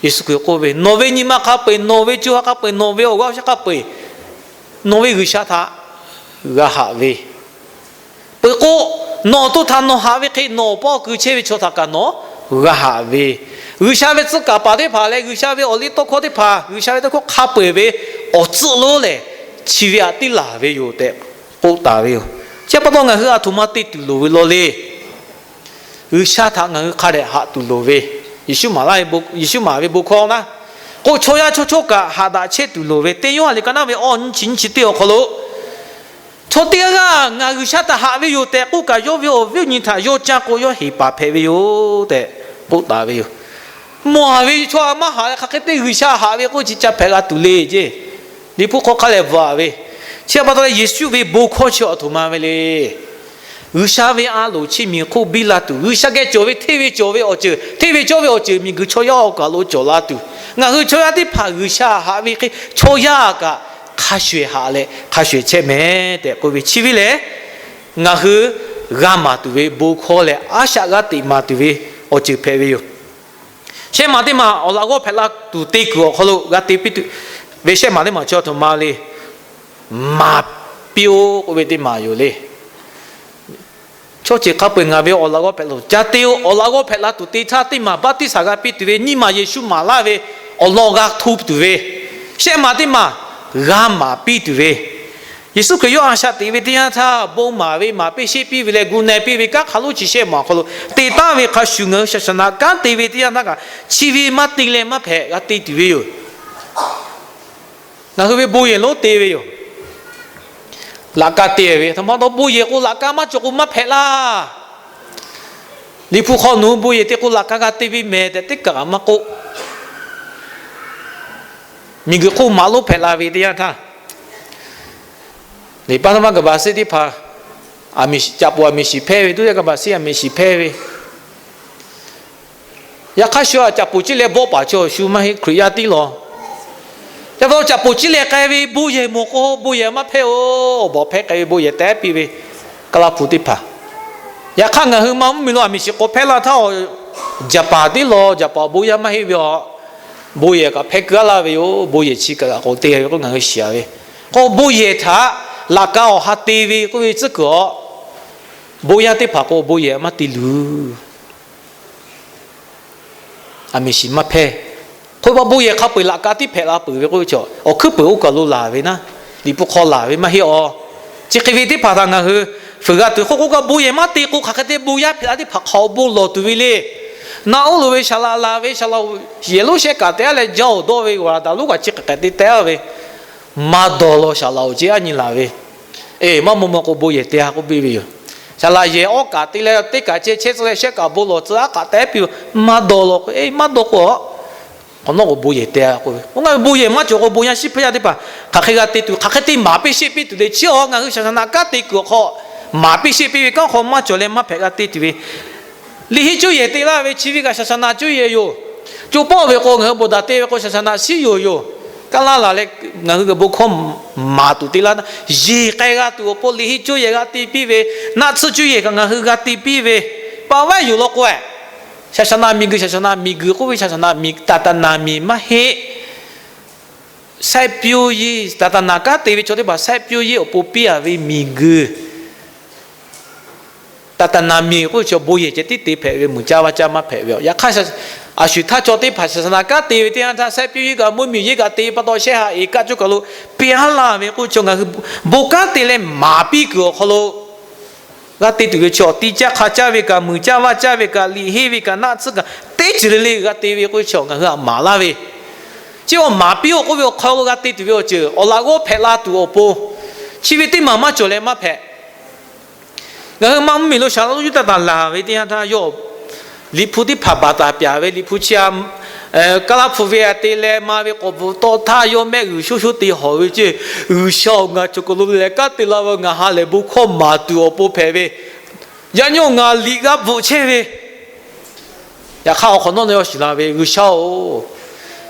Yeˍsuˆ Hkriꞈ k'oˆ ve, Nawˬ ve nyi ma hk'a peu-eˬ, nawˬ ve co ha hk'a peu-eˬ, nawˬ ve awˬ g'aˇ awˬ shaˉ hk'a peu-eˬ, nawˬ ve G'uiˬsha htaꞈ g'a haꞈ ve, peuˬ k'o, nawˬ to htaꞈ nawˬ haꞈ ve hk'e nawˬ awˬ paw ku chehˇ ve chaw htaꞈ kaꞈ nawˬ g'a haꞈ ve, G'uiˬsha ve tcuh kaˍ paˍ teˇ hpaˍ leh G'uiˬsha ve awˬ liˇ tawˇ hkawˇ teˇ hpaˍ, G'uiˬsha ve tawˇ hkawˇ hk'a peu-eˬ ve awˬ tcuhˆ lonˉ lehˬ, chi ve htaꞈ tiˉ laˬ ve yoˬ tehꞈ k'oˆ taˍ ve yoˬ. Chi pa taw ngaˬ hui a htoꞈ ma te tuˬ loˍ ve law le. G'uiˬsha htaꞈ ngaˬ hui hk'a dehꞈ haꞈ tuˬ loˍ ve, Yeˍsuˆ maˍ laˇ ve, Yeˍsuˆ maˍ ve bon hkawˇ naˉ k'o, chaw yaˇ chaw chawˇ kaꞈ haꞈ daꞈ chehˇ tuˬ loˍ ve, teˇ Yoˇhanˬ liꞈ ka naˉ ve awˇ nyiˇ chi nyiˇ chi teˇ awˬ hk'aw lo, chaw teˇ g'aˇ g'aˇ ngaˬ G'uiˬsha htaꞈ haꞈ ve yoˬ tehꞈ k'oˆ kaꞈ, yawˇ ve awˬ viˉ awˬ nyi htaꞈ yawˇ ca k'o yawˇ heˍ paˍ hpehꞈ ve yoˬ tehꞈ k'oˆ taˍ ve yoˬ. Mawˬ a ve chaw maˇ haꞈ leh hk'aˬ hk'e te G'uiˬsha haꞈ ve k'oˆ chi ca hpehꞈ g'a tuˬ le ceˇ. Liꞈ hpu hk'aw hk'a lehˬ bvuhꞈ ve, chi pa taw leh Yeˍsuˆ ve bon hkawˇ chi awˬ htoꞈ ma ve le. G'uiˬsha ve a loˍ chi miˬ hk'oˆ biˇ la tuˬ, G'uiˬsha geh cawˬ ve hteˇ ve cawˬ ve awˬ ceuˬ, hteˇ ve cawˇ ve awˬ ceuˬ miˬguiˬ chaw yaˇ awˬ kaˬ lo cawˬ la tuˬ, ngaˬ hui chaw yaˇ teˇ hpaˍ G'uiˬsha haꞈ ve hk'e chaw yaˇ kaꞈ hk'a shuˍ eˬ haꞈ leh hk'a shuˍ eˬ chehˇ mehˍ tehꞈ k'oˆ ve chi ve lehˬ, ngaˬ hui g'a maˍ tuˬ ve bon hkawˇ leh a shaꞈ g'a teꞈ maˍ tuˬ ve awˬ ceuˬ hpehꞈ ve yoˬ. Shehˆ maˬ teˇ maˬ awˬ laꞈ g'awˇ hpehꞈ la tuˬ te kuiˬ awˬ hk'aw lo g'a te piˇ tuˬ ve shehˆ maˬ teˇ maˬ chi awˬ htoꞈ ma le. Maˍ piˇ-oˆ k'oˆ ve teˇ maˬ yoˬ le. Chaw ceuˬ hk'a peu-eˬ ngaˬ ve awˬ laꞈ g'awˇ hpehꞈ la tuˬ ca te-o. Awˬ laꞈ g'awˇ hpehꞈ la tuˬ te htaˇ teˇ maˬ baˆtiˆsaˬ g'a piˇ tuˬ ve, nyiˇ maˬ Yeˍsuˆ maˍ laˇ ve awˬ lawn g'a hto tuˬ ve, shehˆ maˬ teˇ maˬ g'a maˍ piˇ tuˬ ve, Yeˍsuˆ Hkriꞈ yawˇ a shaꞈ teꞈ ve teˇ yanˇ htaˇ, bon maˍ ve maˍ piˇ sheˆ piˇ ve leh gu na piˇ ve kanˉ hk'a lonˉ chi shehˆ maˬ awˬ hk'aw lo te taˍ ve hk'a shuˍ, ngaˬ hui shaˍ shaˍ naꞈ kanˉ te ve teˇ yanˇ htaˇ kaꞈ chi ve maˇ te leh maˇ hpehꞈ g'a te tuˬ ve yoˬ. Ngaˬ hui ve bon yehˬ lonˉ te ve yoˬ. Laꞈ ka te ve htaꞈ ma taw bon yehˬ k'o laꞈ ka maˇ cawˬ k'o maˇ hpehꞈ laˇ. Liꞈ hpu hk'aw nawˬ hui bon yehˬ te k'o laꞈ ka g'a te ve mehˍ tehꞈ teˇ kaꞈ maˇ k'oˆ. Miˬguiˬ hk'oˆ maꞈ lonˉ hpehꞈ la ve teˇ yanˇ htaˇ, liꞈ paˉ taˇ maˇ gaˬ baˬ seˉ teˇ hpaˍ, aˬ miˍ shiˍ, caꞈ poˍ aˬ miˍ shiˍ hpehˇ ve, tuˉ yaˇ gaˬ baˬ seˉ aˬ miˍ shiˍ hpehˇ ve, yaꞈ hk'aˇ shu a caꞈ poˍ ciˉ leh bawˆ paˍ chaw shu maˇ heˆ, Hkriꞈ yaˇ tiˉ lawˬ. Yaꞈ hk'aˇ caꞈ poˍ ciˉ leh k'ai ve bon yehˬ mawˬ k'o bon yehˬ maˇ hpehˇ-oˬ. Awˬ bawˬ hpehˇ k'ai ve bon yehˬ tehꞈ piˇ ve, Kaˇlaˇ hpu teˇ hpaˍ. Yaꞈ hk'aˇ ngaˬ hui maˇ mvuhˇmiˬ lo aˬ miˍ shiˍ k'awꞈ hpehˇ laˇ htaˇ, Jaˍpaˍ tiˉ lawˬ, Jaˍpaˍ bon yaˇ maˇ heˆ ve a, bon yehˬ kaꞈ hpehˇ keu-a laˇ ve yoˬ. Bon yehˬ chi kaꞈ k'awꞈ te ve k'o ngaˬ hui shiˍ-a ve, k'o bon yehˬ htaꞈ laꞈ ka awˬ ha te ve k'oˆ ve tcuhˉ kuiˬ a, bon yaˇ teˇ hpaˍ k'o bon yehˬ maˇ te luˬ. Aˬ miˍ shiˍ maˇ hpehˇ. Hk'oˆ pa bon yehˬ hk'a peu-eˬ laꞈ ka tiˉ hpehꞈ la peuˬ ve k'oˆ ve chaw, awˬ hkuiˉ peuˬ oˇ kaˬ lo laˬ ve naˉ, Liꞈ hpu hk'aw laˬ ve maˇ heˆ a. Chi hk'e ve teˇ hpaˍ htaꞈ ngaˬ hui fuiˍ g'a tuˬ hk'oˆ k'oˆ kaꞈ bon yehˬ maˇ te k'o hk'aˬ hk'e te bon yaˇ hpehꞈ la teˇ hpaˍ hk'aˬ awˬ bon lawˬ tuˬ ve le. Naˆ oˉ lo ve saˍ laꞈ laˬ ve saˍ laꞈ-oˬ, yehˬ lonˉ shehˆ kaꞈ te-a leh jaˇ-oˬ dawˇ ve g'awˬ laˬ daꞈ lonˉ kaꞈ chi hk'e hk'e te teh-a ve, maˇ dawˬ law saˍ laꞈ-oˬ ce a nyi laˬ ve, eˬ maˇ maw maw k'o bon yehˬ te-a k'oˆ piˇ ve yoˬ. Saˍ laꞈ yehˬ awˉ kaꞈ te leh teˇ kaꞈ chehˇ chehˇ tcuh leh shehˆ kaꞈ bon lawˬ tcuh a kaꞈ tehˉ piˇ-oˬ, maˇ dawˬ law k'o, eˬ maˇ dawˬ k'o a, k'awꞈ nawˉ k'o bon yehˬ te-a k'oˆ ve, oˇ ngaˬ ve bon yehˬ maˇ cawˬ k'o bon yaˇ shiˉ hpehˇ yaˇ teˇ hpaˍ hk'aˬ hk'e g'a te tuˬ, hk'aˬ hk'e te maˍ piˇ sheˆ piˇ tuˬ le. Chi a ngaˬ hui saˍ saˍ naꞈ kanˉ te kuiˬ awˬ hk'aw maˍ piˇ sheˆ piˇ ve kanˉ hk'aw maˇ cawˬ leh maˇ hpehꞈ g'a te tuˬ ve, liꞈ henˇ cuˇ yehˬ te laˇ ve chi ve kaꞈ saˍ saˍ naꞈ cuˇ yehˬ yoˬ. Co pawˆ ve k'o ngaˬ hui bawˬ daꞈ te ve k'o saˍ saˍ naꞈ shiˉ yoˬ yoˬ. Kaˇ laˇ laˬ leh ngaˬ hui kaꞈ bon hkawˇ maˍ tuˬ te laˇ na, yeˬ k'ai g'a tuˬ awˬ pon liꞈ henˇ cuˇ yehˬ g'a te piˇ ve, naˆ tsuhˇ cuˇ yehˬ kaꞈ ngaˬ hui g'a te piˇ ve, pa vaiˇ yoˬ law k'o, saˍ saˍ naꞈ miˬguiˬ, saˍ saˍ naꞈ miˬguiˬ k'oˆ ve saˍ saˍ naꞈ miˬ taˍ taˍ naˍ miˬ maˇ heˆ. Saiˉ pyuˇ yeˇ taˍ taˍ naˍ kanˉ te ve chaw teˇ hpaˍ saiˉ pyuˇ yeˇ awˬ pon piˇ-a ve miˬguiˬ. Taˍ taˍ naˍ miˬ k'oˆ ve chaw bon yehˬ ceh tiˉ te hpehꞈ ve, muiˬ caˇ vaˇ caˇ maˇ hpehꞈ ve. Yaꞈ hk'aˇ, a shu htaˇ chaw teˇ hpaˍ saˍ saˍ naꞈ kanˉ te ve teˇ yanˇ htaˇ saiˉ pyuˇ yeˇ kaꞈ mvuhˇmiˬ yeˇ kaꞈ te pa taw shehˆ ha eˬ kaˆ cawˇ kaˬ lo piˇ-a laˇ ve k'oˆ ve chaw ngaˬ hui bon kanˉ te leh maˍ piˇ kuiˬ awˬ hk'aw lo g'a te tuˬ ve chaw, tiꞈ caˇ hk'a caˇ ve kaꞈ, muiˬ caˇ vaˇ caˇ ve kaꞈ, liꞈ henˇ ve kaꞈ, naˆ tsuhˇ kaꞈ, teˇ ceuˬ le le g'a te ve k'oˆ ve chaw ngaˬ hui htaꞈ maˍ laˇ ve, chi awˬ maˍ piˇ-oˆ k'oˆ ve awˬ hk'aw lo g'a te tuˬ ve awˬ ceuˬ awˬ laꞈ g'awˇ hpehꞈ la tuˬ awˬ pon, chi ve teˇ maˬ maˇ cawˬ leh maˇ hpehꞈ. Ngaˬ hui maˇ mvuhˇmiˬ lo saˍ laꞈ lonˉ yuˇ taˇ taˍ laˬ ve teˇ yanˇ htaˇ yawˇ Liꞈ hpu teˇ hpaˍ baˬ taˍ pyaˍ ve Liꞈ hpu chi a, Kaˇlaˇ hpu ve a te leh ma ve k'awꞈ bvuhꞈ tawˆ htaˇ, yawˇ mehˆ g'uiˬ sho sho te hawˍ ve ceˇ, G'uiˬsha-oˬ, ngaˬ cawˬ kaˬ lo leh kanˉ te la ve, ngaˬ ha lehˬ bon hkawˇ maˍ tuˬ awˬ pon hpehꞈ ve, yaꞈ nyi-oˬ, ngaˬ liꞈ g'a bvuhꞈ chehˇ ve, yaꞈ hk'aˇ awˬ hk'awꞈ nawˉ nawˉ yawˇ shiˍ la ve, G'uiˬsha-oˬ,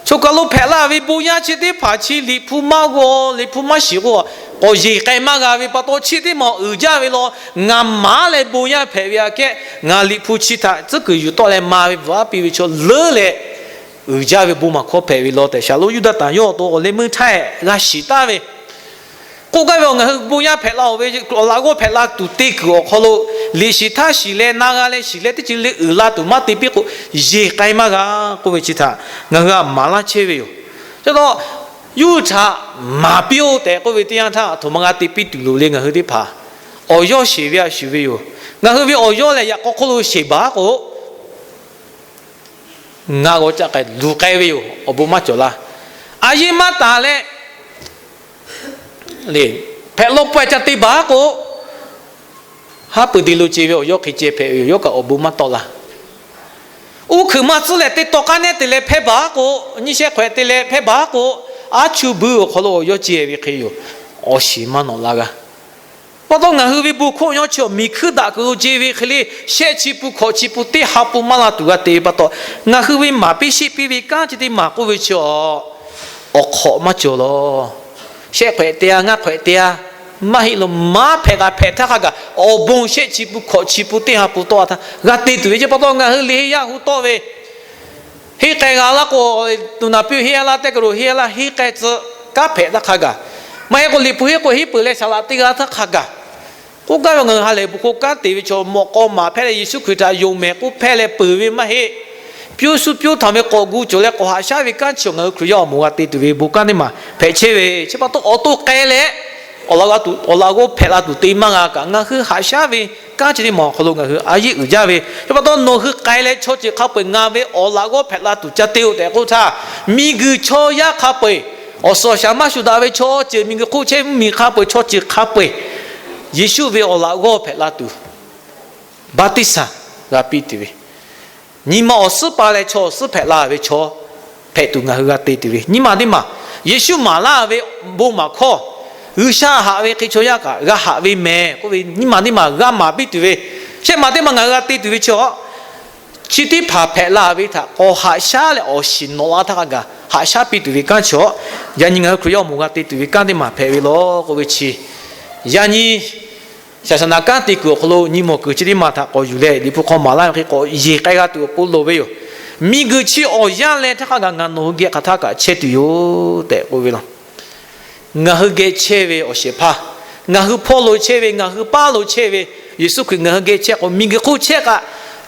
choˬ kaˬ lo hpehꞈ la ve bon yaˇ chi teˇ hpaˍ chi Liꞈ hpu maˇ g'aw, Liꞈ hpu maˇ shiˍ k'o, k'awꞈ yeˬ k'ai maˇ g'a ve pa taw, chi teˇ maˬ uiˍ jaˇ ve law, ngaˬ maˍ leh bon yaˇ hpehꞈ ve aꞈ kehˉ, ngaˬ Liꞈ hpu chi htaꞈ tcuhˉ kuiˬ yuˬ tawˆ leh ma ve bvuhꞈ aˉ piˇ ve chaw leuˉ leh, uiˍ jaˇ ve bon maˬ hkawˇ hpehꞈ ve law tehꞈ, Shaˍlonˍ Yuˇdaꞈtanˍ yawˇ awˬ to awˬ leh meuˇ htaˇ g'a shiˍ taˍ ve, k'oˆ gaˇ ve, ngaˬ hui bon yaˇ hpehꞈ la oˬ ve, awˬ laꞈ g'awˇ hpehꞈ la tuˬ te kuiˬ awˬ hk'aw lo, liꞈ shiˍ htaˇ shiˍ leh na g'a leh shiˍ leh teˇ ceuˬ le uiˍ la tuˬ maˇ te piˇ k'o, yeˬ k'ai maˇ g'a k'oˆ ve chi htaꞈ ngaˬ hui htaꞈ maˍ laˇ chehˇ ve yoˬ. Chi pa taw, yuˇ htaꞈ maˍ piˇ-oˆ tehꞈ k'oˆ ve teˇ yanˇ htaˇ, aˬ htoꞈ ma g'a te piˇ tuˬ loˍ le. Ngaˬ hui teˇ hpaˍ awˬ yawˇ sheˍ ve a shuˍ ve yoˬ. Ngaˬ hui ve awˬ yawˇ lehˬ, yaꞈ k'aw hk'oˆ lo sheˍ baˬ k'o, ngaˬ g'aw caˆ k'ai luˬ k'ai ve yoˬ. Awˬ bon maˇ cawˬ laˇ. A yeˇ maˇ taˍ leh, hpehꞈ lawˇ pawehˇ ca te baˬ k'o, haˉ pui te lo ce ve awˬ yawˇ hk'e ceh hpehꞈ ve yoˬ. Yawˇ kaꞈ awˬ bon maˇ tawˆ la. Uˉ hkuiˬ maˇ tcuhˉ leh teˇ taw k'aˉ nehˉ te leh hpehˇ baˬ k'o, nyiˇ shehˆ hk'awehꞈ te leh hpehˇ baˬ k'o, aˉ chuˇ buiˇ awˬ hk'aw lo awˬ yawˇ ce ve hk'e yoˬ. Awˬ shiˍ maˇ nawꞈ la g'a. Pa taw, ngaˬ hui ve bon hkawˇ yawˇ chi awˬ miˬ hkuiˇ daꞈ kuiˬ lo ce ve hk'e le, shehˆ chi pun hkawꞈ chi pun teˇ ha pun maˇ la tuˬ g'a te ve pa taw, ngaˬ hui ve maˍ piˇ sheˆ piˇ ve kanˉ chi teˇ maˬ k'oˆ ve chi awˬ, awˬ hk'awꞈ maˇ cawˬ law. Shehˆ hk'awehꞈ te-a, ngaˇ hk'awehꞈ te-a, maˇ heˆ lo maˇ hpehꞈ g'a hpehꞈ htaˇ hk'a gaˬ, awˬ bon shehˆ chi pun hkawꞈ chi pun teˇ ha pun tawˆ-a htaˇ g'a te tuˬ ve chi pa taw, ngaˬ hui liꞈ heˆ yaˇ hu tawˆ ve, henˇ k'ai g'a laˇ k'o, tuˬ naˍ piˇ henˇ yaˇ laˇ, teˇ ka lo henˇ yaˇ laˇ, henˇ k'ai tcuh, kanˉ hpehꞈ htaˇ hk'a gaˬ. Maˇ heˆ k'o, liꞈ hpu henˇ k'o henˇ peuˬ leh saˍ laꞈ te g'a htaˇ hk'a gaˬ. K'oˆ gaˇ ve, ngaˬ hui ha lehˬ bon hk'oˆ kanˉ te ve chaw, mawꞈ k'aw maˍ hpehˇ leh Yeˍsuˆ Hkriꞈ htaꞈ yonˍ mehˍ k'oˆ hpehˇ leh peuˬ ve maˇ heˆ. Pyonˇ suh pyonˇ htaꞈ ve k'awꞈ gu cawˬ leh k'awꞈ haꞈ shaˉ ve kanˉ chi awˬ ngaˬ hui Hkriꞈ yaˇ awˬ moˍ g'a te tuˬ ve bon kanˉ teˇ maˬ hpehꞈ chehˇ ve chi pa taw, awˬ to k'ai leh awˬ laꞈ g'awˇ hpehꞈ la tuˬ te maˇ g'a kaꞈ, ngaˬ hui haꞈ shaˉ ve kanˉ chi teˇ maˬ awˬ hk'aw lo ngaˬ hui a yeˆ uiˍ jaˇ ve chi pa taw, nawˬ hui k'ai leh chaw ceuˬ hk'a peu-eˬ ngaˬ ve awˬ laꞈ g'awˇ hpehꞈ la tuˬ ca te-oˬ tehꞈ k'oˆ htaˇ, miˬguiˬ chaw yaˇ hk'a peu-eˬ, awˬ suhˍ awˬ shaˍ maˇ shuˍ daꞈ ve chaw ceuˬ, miˬguiˬ hk'oˆ chehˇ mvuhˇmiˬ hk'a peu-eˬ, chaw ceuˬ hk'a peu-eˬ, Yeˍsuˆ ve awˬ laꞈ g'awˇ hpehꞈ la tuˬ baˆtiˆsaˬ g'a piˇ tuˬ ve, nyi ma awˬ suhˉ pa leh chaw awˬ suhˉ hpehꞈ la ve chaw hpehꞈ tuˬ ngaˬ hui g'a te tuˬ ve, nyi ma teˇ maˬ Yeˍsuˆ maˍ laˇ ve bon maˬ hkawˇ, G'uiˬsha haꞈ ve hk'e chaw yaˇ kaꞈ g'a haꞈ ve mehˍ k'oˆ ve, nyi ma teˇ maˬ g'a maˍ piˇ tuˬ ve, shehˆ maˬ teˇ maˬ ngaˬ hui g'a te tuˬ ve chi awˬ, chi teˇ hpaˍ hpehꞈ la ve htaꞈ k'awꞈ haꞈ shaˉ leh awˬ shiˍ nawꞈ la htaˇ hk'a gaˬ haꞈ shaˉ piˇ tuˬ ve kanˉ chi awˬ, yaꞈ nyi ngaˬ hui Hkriꞈ yaˇ awˬ moˍ g'a te tuˬ ve kanˉ teˇ maˬ hpehꞈ ve law k'oˆ ve chi, yaꞈ nyi saˍsaˍnaˍ kanˉ te kuiˬ awˬ hk'aw lo nyi mawˬ kuiˬ chi teˇ maˬ htaꞈ k'awꞈ yuˬ leh, Liꞈ hpu hk'aw maˍ laˇ ve hk'e k'awꞈ yeˬ k'ai g'a tuˬ awˬ pon loˍ ve yoˬ. Miˬguiˬ chi awˬ yanˇ leh htaˇ hk'a gaˬ ngaˬ nawˬ hui geh hk'aˬ htaˇ kaꞈ chehˇ tuˬ yoˬ tehꞈ k'oˆ ve law. Ngaˬ hui geh chehˇ ve awˬ shehˍ hpaˇ, ngaˬ hui hpawˇ lo chehˇ ve, ngaˬ hui paˇ lo chehˇ ve, Yeˍsuˆ Hkriꞈ ngaˬ hui geh chehˇ k'o, miˬguiˬ hk'oˆ chehˇ kaꞈ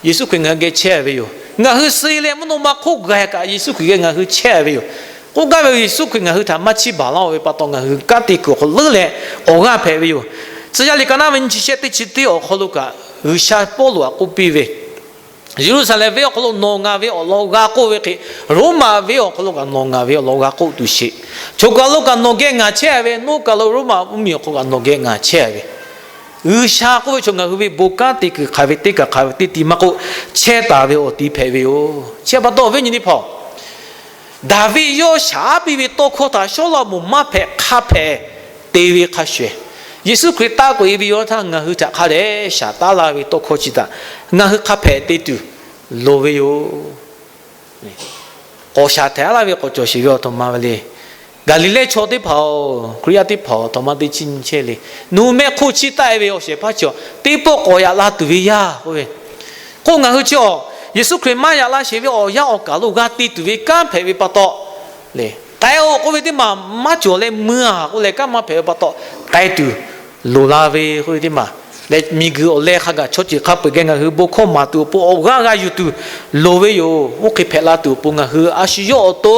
Yeˍsuˆ Hkriꞈ ngaˬ hui geh chehˇ ve yoˬ. Ngaˬ hui suh leh mvuhˇ naw ma hk'oˆ gaˬ kaꞈ Yeˍsuˆ Hkriꞈ geh ngaˬ hui chehˇ ve yoˬ. K'oˆ gaˇ ve, Yeˍsuˆ Hkriꞈ ngaˬ hui htaꞈ maˇ chiˇ baˬ laˇ-oˬ ve pa taw, ngaˬ hui kanˉ te kuiˬ awˬ hk'aw leuˉ leh awˬ g'aˇ hpehꞈ ve yoˬ. Tcuh yaˇ liꞈ ka naˉ ve nyi chi shehˆ teˇ chi teˇ awˬ hk'aw lo kaꞈ, G'uiˬsha Pawˇluꞈ htaꞈ k'oˆ piˇ ve, Yeˍruˆsaˍlehnˍ venˇ awˬ hk'aw lo nawˬ ngaˬ ve awˬ lawn g'a k'oˆ ve hk'e, Roˉmaꞈ venˇ awˬ hk'aw lo kaꞈ nawˬ ngaˬ ve awˬ lawn g'a k'oˆ tuˬ sheˍ. Choˬ kaˬ lo kaꞈ nawˬ geh ngaˬ chehˇ ve, nawˬ kaˬ lo Roˉmaꞈ mvuhˇmiˬ awˬ hk'aw kaꞈ nawˬ geh ngaˬ chehˇ ve. G'uiˬsha k'oˆ ve chaw ngaˬ hui ve bon kanˉ te kuiˬ hk'aˬ ve teˇ kaˬ hk'aˬ ve teˇ ti maˇ k'oˆ, chehˇ taˍ ve awˬ ti hpehꞈ ve yoˬ. Chi pa taw, awˬ viˉ nyi teˇ hpaˍ, Daˍviˆ yawˇ shaˍ piˇ ve tawˇ hkawˇ htaꞈ Sawˉlaꞈmonˍ maˇ hpehꞈ hk'a hpehꞈ te ve hk'a shuˍ, Yeˍsuˆ Hkriꞈ taˆ k'oꞈ-e ve yawˇ htaˇ ngaˬ hui htaꞈ hk'a dehꞈ shaˍ taˉ laˇ ve tawˇ hkawˇ chi htaꞈ ngaˬ hui hk'a hpehꞈ te tuˬ loˍ ve yoˬ. K'awꞈ shaˍ htehꞈ laˇ ve k'awꞈ cawˬ sheˍ ve awˬ htoꞈ ma ve le. Gaˍliˍlehˇ chaw teˇ hpaˍ-oˬ, Hkriꞈ yaˇ teˇ hpaˍ-oˬ, aˬ htoꞈ ma te chiˇ nyi chehˇ le. Nawˬ hui mehˆ hk'oˆ chiˇ taˆ-e ve awˬ shehˍ hpaˇ chi awˬ teˇ pawˆ k'awꞈ yaꞈ la tuˬ ve yaˇ k'oˆ ve, k'oˆ ngaˬ hui chi awˬ Yeˍsuˆ Hkriꞈ maˇ yaꞈ la sheˍ ve awˬ yanˇ awˬ kaˬ lo g'a te tuˬ ve kanˉ hpehꞈ ve pa taw, le, k'ai-oˬ k'oˆ ve teˇ maˬ maˇ cawˬ leh mui-a k'oˆ leh kanˉ maˇ hpehꞈ ve pa taw, k'ai tuˬ loˍ la ve k'oˆ ve teˇ maˬ leh, miˬguiˬ awˬ leh hk'a gaˬ chaw ceuˬ hk'a peu-eˬ geh ngaˬ hui bon hkawˇ maˍ tuˬ awˬ pon awˬ g'aˇ g'a yuˬ tuˬ loˍ ve yoˬ. Oˇ hk'e hpehꞈ la tuˬ awˬ pon ngaˬ hui a shu yawˇ awˬ to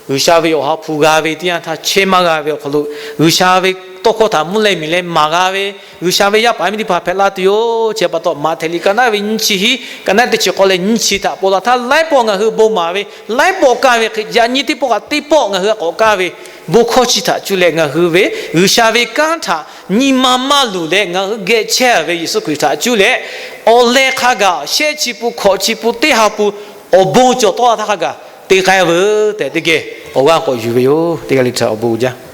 G'uiˬsha ve awˬ ha hpu g'a ve teˇ yanˇ htaˇ chehˇ maˇ g'a ve awˬ hk'aw lo, G'uiˬsha ve tawˇ hkawˇ htaꞈ mvuhˇ leh miˬ leh maˍ g'a ve, G'uiˬsha ve yaˇ paˍ miˇ teˇ hpaˍ hpehꞈ la tuˬ yoˬ. Chi pa taw, Maꞈhtehˍ liꞈ ka naˉ ve nyiˇ chi hiˉ, ka naˉ teˇ chi k'awˇ leh nyiˇ chi htaꞈ pa la htaˇ, laiˉ pawˆ ngaˬ hui bon maˍ ve, laiˉ pawˆ kaˇ ve hk'e, yaꞈ nyi teˇ pawˆ kaꞈ teˇ pawˆ ngaˬ hui a k'awꞈ kaˇ ve, Bon hkawˇ chi htaꞈ cuˇ leh ngaˬ hui ve G'uiˬsha ve kanˉ htaꞈ nyi ma maˇ luˬ leh ngaˬ hui geh chehˇ ve Yeˍsuˆ Hkriꞈ htaꞈ cuˇ leh, awˬ leh hk'a gaˬ shehˆ chi pun, hkawꞈ chi pun, teˇ ha pun awˬ bon cawˬ tawˆ la htaˇ hk'a gaˬ te k'ai veuˬ tehꞈ teˇ geh awˬ g'aˇ k'awꞈ yuˬ ve yoˬ. Teˇ g'aˇ le htaꞈ awˬ bon jaˇ.